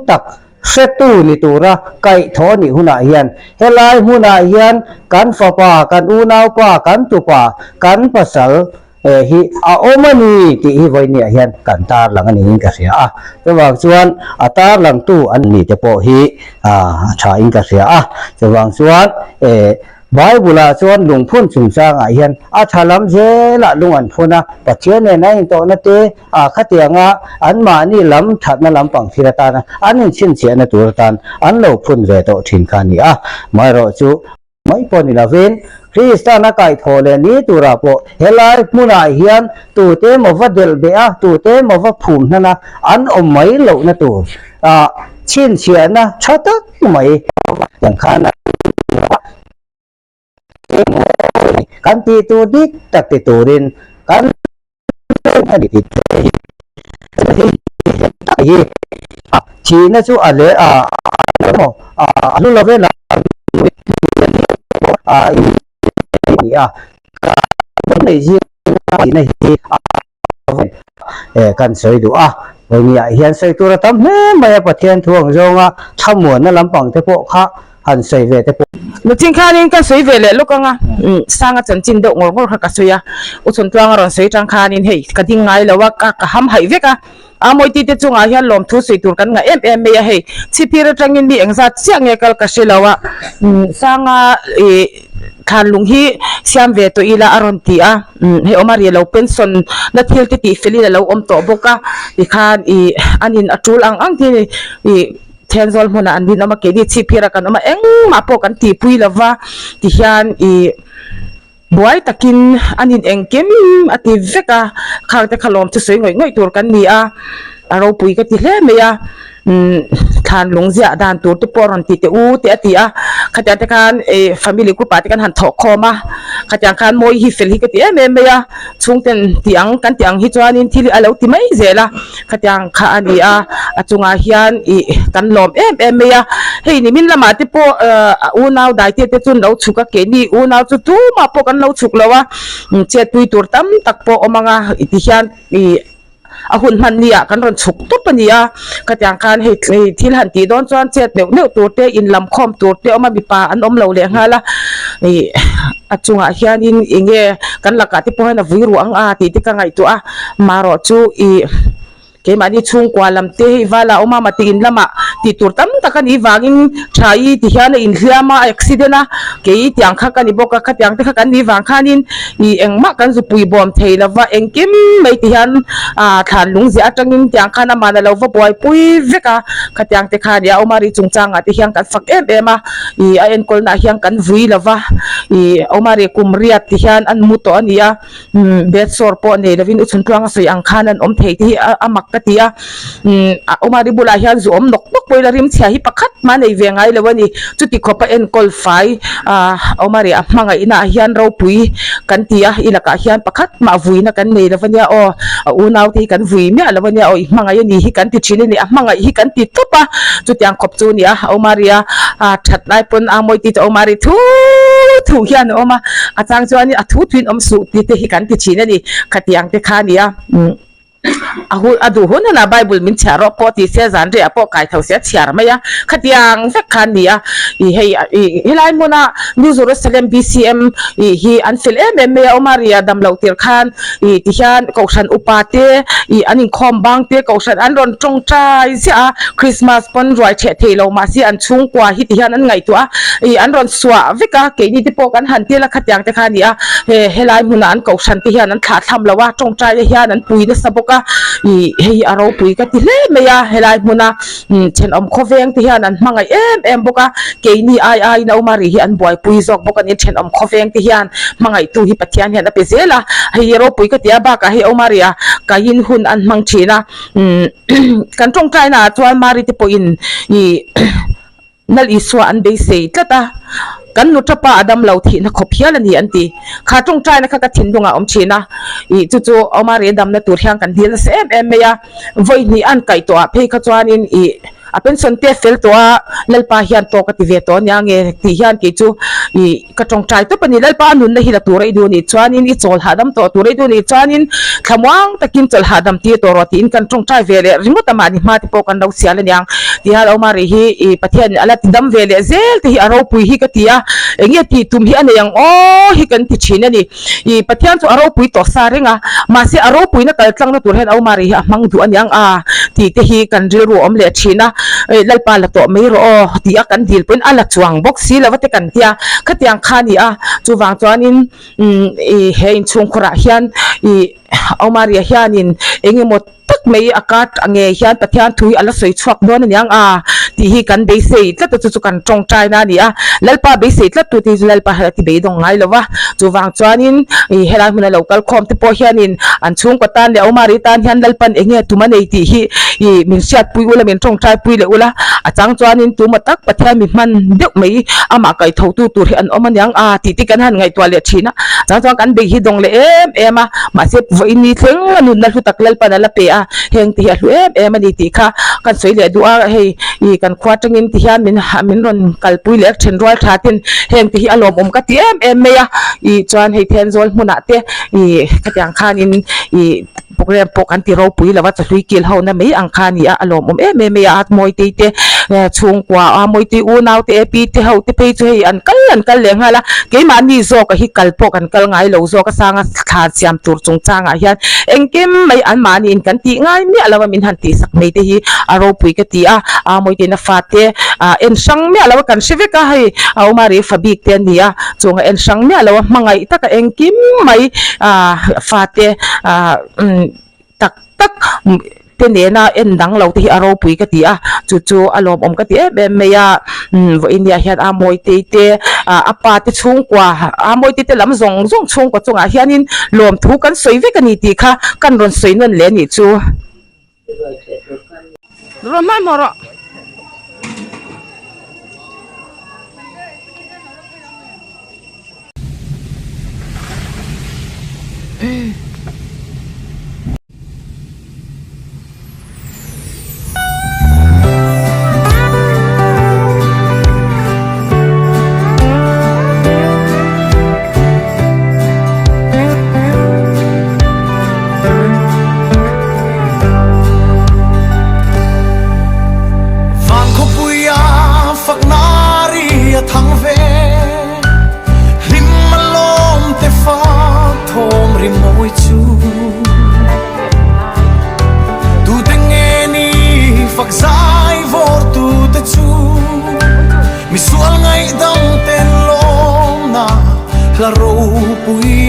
tak hretu ni tura kaihthawh a nih hunah hian helai hmunah hian kan fapa, kan unaupa, kan tupa, kan pasal, He hi a awm a ni tih hi vawinia hian kan tarlang a niin ka hria a, chuvang chuan a tarlangtu an ni te pawh hi a tha in ka hria a, chuvang chuan e Bible ah chuan lungphun chungchangah hian a tha lam zelah lung an phun a, Pathian nen a intawhna te a khatianga anmahni lam thatna lampang thil atana an inchhinchhiahna tur atan an lo phun ve tawh thin kha a ni a, amaherawh chu. Mai pawh ni lovin, Kristan a kaihthawh leh ni turah pawh helai hmunah hian tute emaw va delh beh a, tute emaw va phum hnan a, an awm mai lohna tur ah chhinchhiahna tha tak mai ang khan a kan tih tur dik tak ti turin kan a ni tih te hi hi thihna chu a leh a emaw a hlu lo vel a ni a nei zing thihna hi kan sawi duh a vawinia hian sawi tur a tam hle mai a Pathian thu ang zawnga thlamuanna lampang te pawh kha han sawi ve te pawh.
Nuchin khanin ka sawi ve leh lawk anga Sanga chanchin deuh ngawr ngawr kha ka sawi a, U Chhuntluanga rawn sawi tang khanin hei ka ding ngai lo a, ka ka ham haih vek a, Amawiti te chungah hian lawmthu sawi tur kan ngah em em mai a, hei chhipphir atangin mi engzat chiah nge kal ka hre lo a, Sanga ih thlanlung hi siam ve tawh ila a rawn ti a, hei awm a ri lo pension na thil te tih felin a lo awm tawh bawk a, tikhan ih an in a tul ang ang te ih. Thenzawl hmunah an rinawm a, keini chhipphir a kan awm a, engmah pawh kan tihpui lo va tihian ih buai takin an in engkim a ti vek a, khang te kha lawm chu sawi ngawih ngawih tur kan ni a, a ropui ka ti hle mai a, umm thlan lung ziah dan tur te pawh a rawn ti teh u te a ti a, khatiang te khan ih family group ah te kan han thawh khawm a, khatiang khan mawi hi fel hi ka ti em em mai a, chhungten tih ang kan tih ang hi chuanin thil hi a lo ti mai zel a. Khatiang kha a ni a, a chungah hian ih kan lawm em em mai a, hei nimin lamah te pawh a unau daite te chu an lo chhuk a, keini unau chu tumah pawh kan lo chhuk lo a, chetpui tur tam tak pawh awm ang a, ti hian ih a hun hman ni ah kan rawn chhuk tawp a ni a, khatiang khan hei thil han tih dawn chuan chet neuh neuh tur te inlam khawm tur te awm a, mipa an awm lo leh nghal a, ih a chungah hianin eng nge kan lakah te pawh hian a vui ruh ang a tih te ka ngaihtuah a. Marawh chu i
Keimahni chhungkua lam te hei vala awm a mati in lamah tih tur tam tak a nih vangin tha i ti hian a inhliam a, a accident a, kei tiang kha ka ni bawk a, khatiang te kha kan nih vang khanin ih engmah kan zupui bawm thei lo va, engkim mai ti hian ah thlan lung ziah atangin tiang khan amah na lo va buaipui vek a, khatiang te kha a nia Omari chungchangah te hian kan fak em em a, ih a enkawlnaah hian kan vui lo va, ih Omari kum riat ti hian an mu tawh a ni a. Umm bed sore pawh nei lovin u chhun tluang a sawi ang khan an awm thei te hi a mak ka ti a umm a Omari bulah hian zu awm nawk nawk pawhin a rim chhia hi pakhat mah nei ve ngai lo a ni chuti khawpa enkawl fai ah Omari a hmangaihna ah hian ropui kan ti a i lakah hian pakhat mah vuina kan nei lo ania aw a unau te hi kan vui miah lo ania aw i hmangaih a ni hi kan ti thin a ni a hmangaih hi kan ti tawp a chutiang khawp chu a ni a Omari a that lai pawn a mawi tih chu Omari thu thu hian a awm a. A chang chuanin a thu thuin awm suh tih te hi kan ti thin a ni. Khatiang te kha a ni a, umm a hun a duh hun hunah Bible min chhiar rawh pawh ti se zan rehah pawh kai tho se a chhiar mai a, khatiang vek kha a ni a. Ih hei ih helai hmuna New Jerusalem BCM ih hi an fel em em mai a, Omari a dam loh tirh khan ih tihian Kohhran upa te ih an inkhawm bang te Kohhran an rawn tawngtai ziah a, Christmas pawn ruai ṭheh thei lo mahse an chhungkua hi tihian an ngaihtuah a, ih an rawn Suah vek a, keini te pawh kan han tel a khatiang te kha a ni a, he helai hmunah an kohhran te hian an thlah thlam lo a, tawngtai te hian an pui nasa bawk a, ih hei hi a ropui ka ti hle mai a, helai hmuna thenawm khawveng te hian an hmangaih em em bawk a, keini ai aiin a Umari hi an buaipui zawk bawk a ni, thenawm khawveng te hian hmangaihtu hi Pathian hian a pe zel a, hei hi ropui ka ti a, bakah hei Umari a kaiin hun an hmang thin a, kan tawngtaina ah chuan Mari te pawhin ih. Nal Isua an beisei tlat a, kan nu tapa a dam lo thihna khawp hial a ni an ti. Kha tawngtaina kha ka thinlungah a awm thin a, ih chu chu Omari damna tur hian kan dil nasa em em mai a, vawi hnih an kaih tawh ah phei kha chuanin ih a pension te a fel tawh a, Lalpa hian tawk a ti ve tawh ania nge tih hian kei chu ih ka tawngtai tawp a ni. Lalpa a nunna hi la tur a i duh nih chuanin i chawl hahdam tawh tur a i duh nih chuanin thlamuang takin chawlh hahdam tir tawh rawh tiin kan tawngtai ve leh ringawt a mahni hma te pawh kan lo sial aniang. Tihian Omari hi ih Pathianin a la ti dam ve leh zel te hi a ropui hi ka ti a, enge tih tum hi a nei ang aw hi kan ti thin a ni. Ih Pathian chu a ropui tawh sa reng a, mahse a ropuina kal tlangna tur hian Omari hi a hmang duh aniang a tih te hi kan rilru a awm leh thin a, ih Lalpa la tawh mai rawh aw tih a kan dil pawhin a la chuang bawk si lo a te kan tia, khatiang kha a ni a, chuvang chuanin umm ih he inchhungkhurah hian ih Omari hianin eng emaw tak mai a kar a nge hian Pathian thu hi a la sawi chhuak dawn aniang a tih hi kan beisei tlat a chu chu kan tawngtaina a ni a, Lalpa beisei tlat tu te hi chu Lalpa hian a ti beidawng ngai lo va, chuvang chuanin ih helai hmuna lo kal khawm te pawh hianin an chhungkaw tan leh Omari tan hian Lalpan eng nge tum a nei tih hi ih min hriatpui ula min tawngtaipui leh ula, a chang chuanin tuma tak Pathian mi hman deuh mai amah kaihthawhtu tur hi an awm aniang a tih te kan han ngaihtuah leh thin a, chang chuan kan bei hi dawng leh em em a. Mahse vawiin ni thleng a nunna hlu tak Lalpan a la pe a, heng te hi a hlu em em a ni tih kha kan sawi leh duh a, hei ih kan khua atangin ti hian min min rawn kalpui leh a then rual tha ten heng te hi a lawmawm ka ti em em mai a, ih chuan hei Thenzawl hmunah te ih khatiang khanin ih program pawh kan ti ropui lo a, chawhlui kil ho na mai ang kha a ni a, a lawmawm em em mai a, Mawitei te chhungkua a Mawitei unau te pi te ho te phei chu hei an kal an kal leh nghal a, keimahni zawk a hi kal pawh kan kal ngai lo zawk a sang a. Thla siam tur chungchangah hian engkim mai anmahniin kan tih ngai miah lo a, min han tihsak mai te hi a ropui ka ti a, a Mawiteina fate ah en hrang miah lo a kan hre vek a, hei a Umari fa bik te a ni a, chung a en hrang miah lo a hmangaih taka engkim mai ah fate ah umm tak tak te nena en dang lo te hi a ropui ka ti a, chu chu a lawmawm ka ti em em mai a, umm vawinia hian a Mawitei te ah a pa te chhungkua a Mawitei te lam zawng zawng chhungkua chungah hianin lawmthu kan sawi vek a ni tih kha kan rawn sawi nawn leh a nih chu. Rawn hmanhmawh rawh.
Van khawpuia fakna ri a thang ve Hlim a lawm te fa thawm ri mawi chu.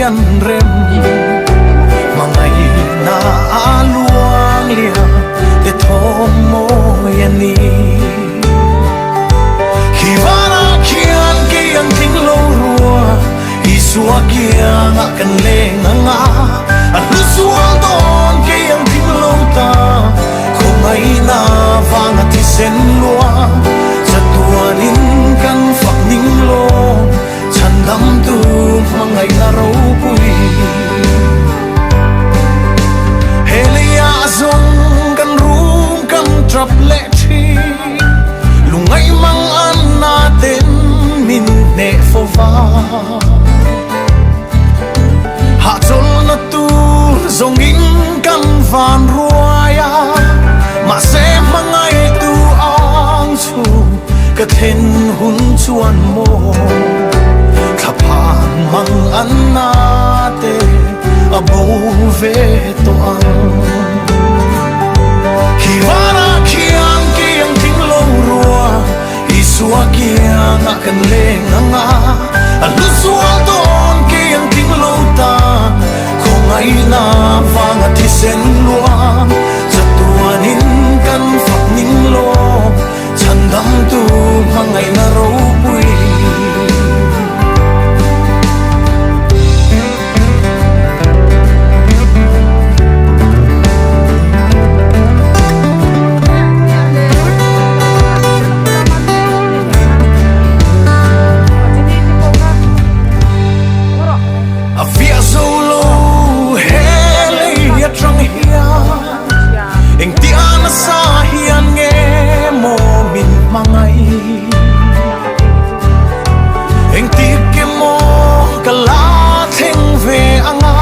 an rem Hmangaihna a luang liam te thawm mawi a ni Khi vanah khian kei ang tling lo rua Isua kiangah kan leng ang a A hlu sual dawn kei ang tling lo ta Khawngaihna vanga thisen luang Chatuanin kan fak ning lawm Chhandamtu hmangaihna ropui He leiah zawng kan rum kan tap leh thin Lungngaih mang an na ten min hneh fo va Hahchawlhna tur zawngin kan van ruai a Mahse hmangaihtu ang chu Ka thlen hun chuan maw Thlaphan mang an na te a bo ve tawh ang Khi vanah khian kei ang tling lo rua Isua kiangah kan leng ang a A hlu zual dawn kei ang tling lo ta Khawngaihna vanga thisen luang Chatuanin kan fak ning lawm Chhandamtu hmangaihna ropui. A fiah zo lo he lei atang hian. Engtia nasa hian nge maw min hmangaih Engtik emaw ka la thleng ve anga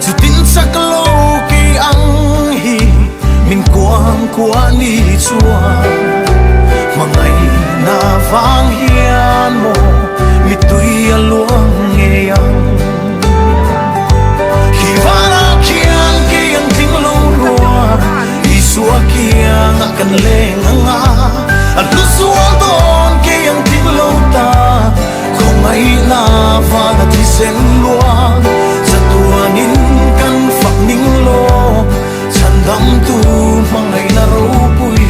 Chutin chak lo kei ang hi min kuang kuah ni chuan Hmangaihna vang hian maw mittui a luang ngei ang. Khi vanah khian kei an tling lo rua Isua kiangah kan leng ang a A hlu sual dawn kei an tling lo ta Khawngaihna vana thisen luang Chatuanin kan fak ning lo Chhandamtu hmangaihna ropui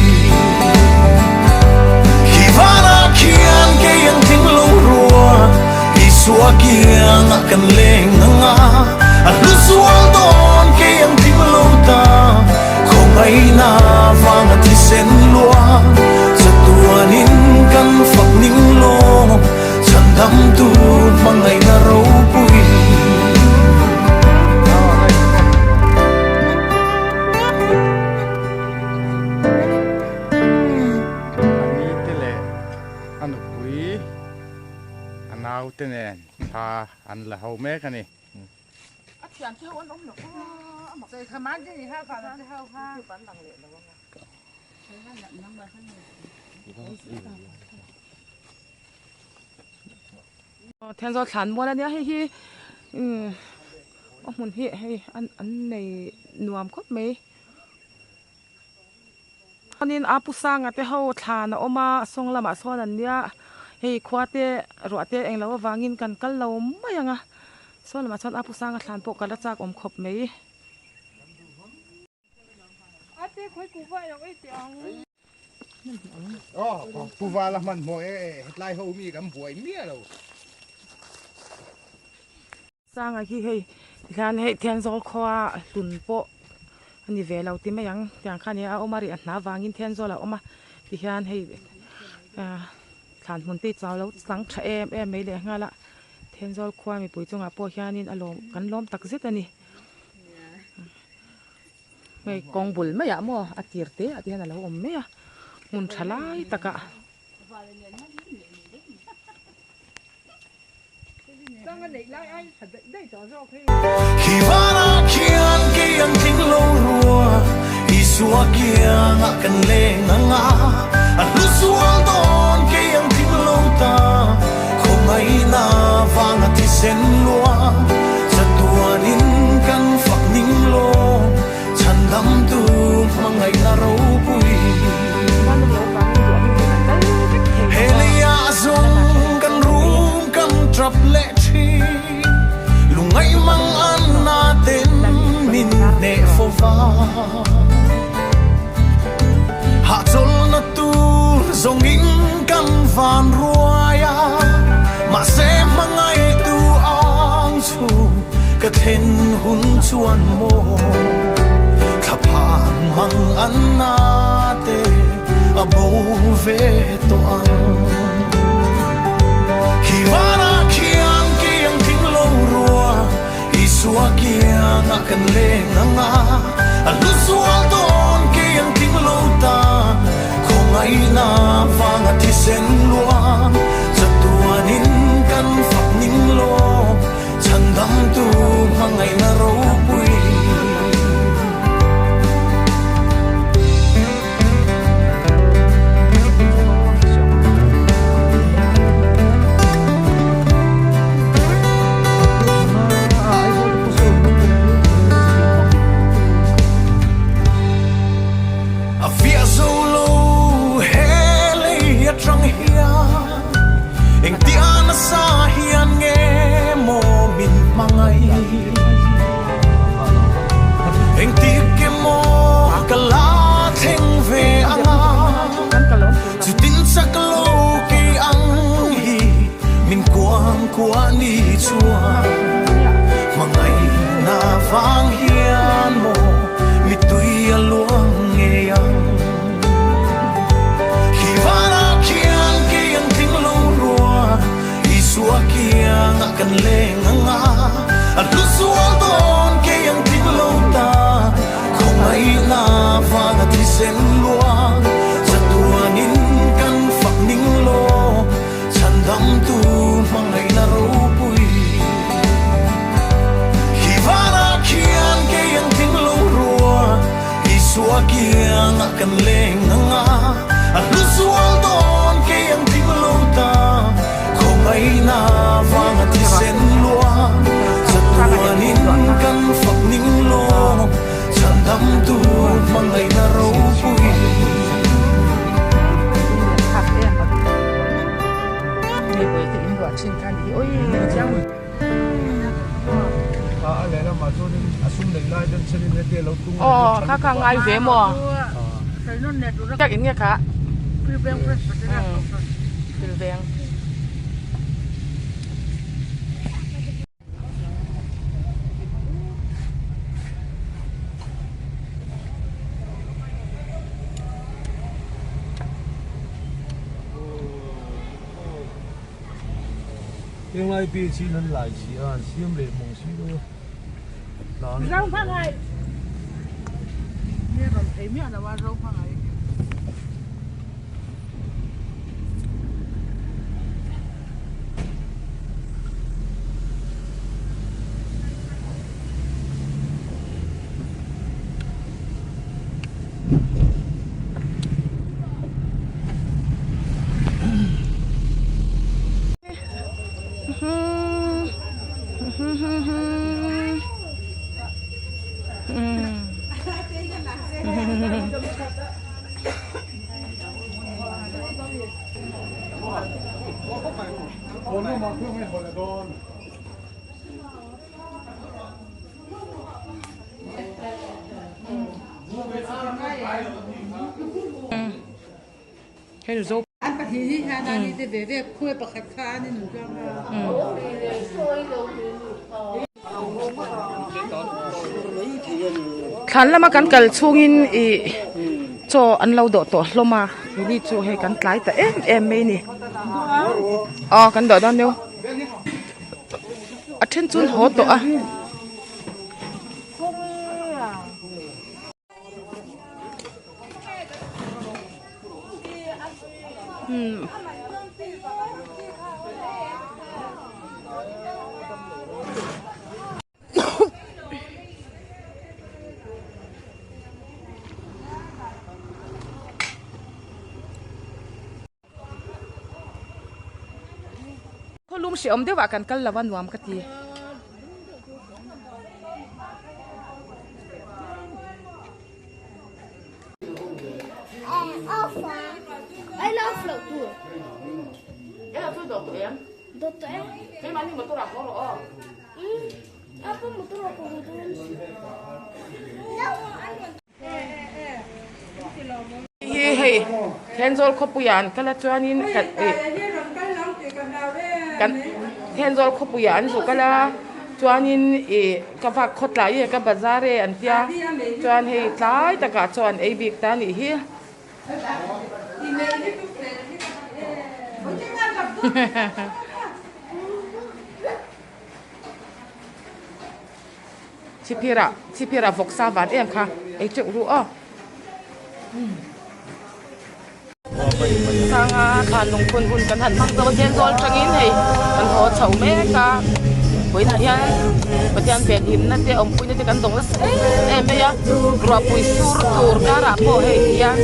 Khi vanah khian kei an tling lo rua Isua kiangah kan leng ang a, a hlu zual dawn kei ang tling lo ta. Khawngaihna vanga thisen luang, chatuanin kan fak ning lawm, chhandamtu hmangaihna ropui.
A ni te leh a nupui. A naute nen thla an la ho mek a ni.
Thenzawl thlan mual a nia hei hi a hmun hi hei an nei nuam khawp mai. Chuanin a pu Sanga te ho thlan a awm a, sawng lamah sawn an nia, hei khua te ruah te englo avangin kan kal lo mai ang a, sawn lamah chuan a pu Sanga thlan pawh ka la chak awm khawp mai. Sanga hi hei tikhian hei Thenzawl khua hlun pawh a ni ve lo ti mai ang tiang kha nia a awm a ri a hna vangin Thenzawl a awm a tihian hei ah thlan hmun te hi chau lo chang tha em em mai leh nghal a Thenzawl khua mipui chungah pawh hianin a lawm kan lawm tak zet a ni hei kawng bul maiah maw a tir te ah te hian a lo awm mai a hmun tha lai takah.
Khi vanah khian kei ang tling lo rua Isua kiangah kan leng ang a A hlu sual dawn kei ang tling lo ta Khawngaihna vanga thisen luang Chatuanin kan fak ning lawm Chhandamtu hmangaihna ropui He leiah zawng kan rum kan tap leh thin. chuan maw Thlaphan mang an na te a bo ve tawh ang Khi vanah khian kei ang tling lo rua Isua kiangah kan leng ang a A hlu zual dawn kei ang tling lo ta Khawngaihna vanga thisen luang Chatuanin kan fak ning lo Chhandamtu hmangaihna ropui. A fiah zo lo he lei atang hian Engtia nasa hian nge maw min hmangaih Engtik emaw ka la thleng ve anga Chutin chak lo kei ang hi min kuang kuah ni chuan Hmangaihna vang hian maw mittui a luang ngei ang. Khi vanah khian kei an tling lo rua, Isua kiangah kan leng ang a, a hlu zual dawn kei an tling lo ta, khawngaihna vanga thisen luang, chatuanin kan fak ning law, chhandamtu hmangaihna ropui. Khi vanah khian kei an tling lo rua, Isua kiangah kan leng ang a, a hlu zual dawn kei ang tling lo ta, khawngaihna vanga thisen luang, chatuanin kan fak ning lawm, chhandamtu hmangaihna ropui.
Aw kha kha ngai ve maw biak in nge kha Pilveng.
Henglai beach hi an lai si a, an siam leh mawng si lo a.
An pahnih hi hian an ite ve ve khuai pakhat kha an inun tlang a.
Thlan lama kan kal chhungin ih chaw an lo dawh tawh hlawm a keini chu hei kan tlai ta em em mai a ni aw kan dawh dawn nia a then chu an haw tawh a. Khawlum hreawm deuh ah kan kal lo a nuam ka ti. Hi hei Thenzawl khawpuiah an kal a chuanin kan ih kan Thenzawl khawpuiah an zu kal a. Chuanin ih ka vak khaw tlai e ka bazar e an tia chuan hei tlai takah chaw an ei bik ta anih hi. Chhiphirah chhiphirah vawksa van em kha ei teuh ru aw. Sanga thlan lungphun hun kan han hmang zo a Thenzawl tangin hei kan haw chho mek a vawiinah hian Pathian venhimna te awmpuina te kan dawng nasa em em mai a ruahpui sur tur karah pawh hei ti hian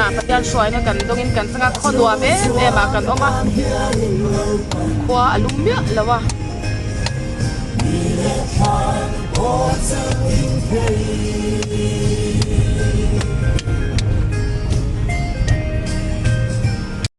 ah Pathian hruaina kan dawngin kan changa khaw nuam em em ah kan awm a khua a lum miah lo a.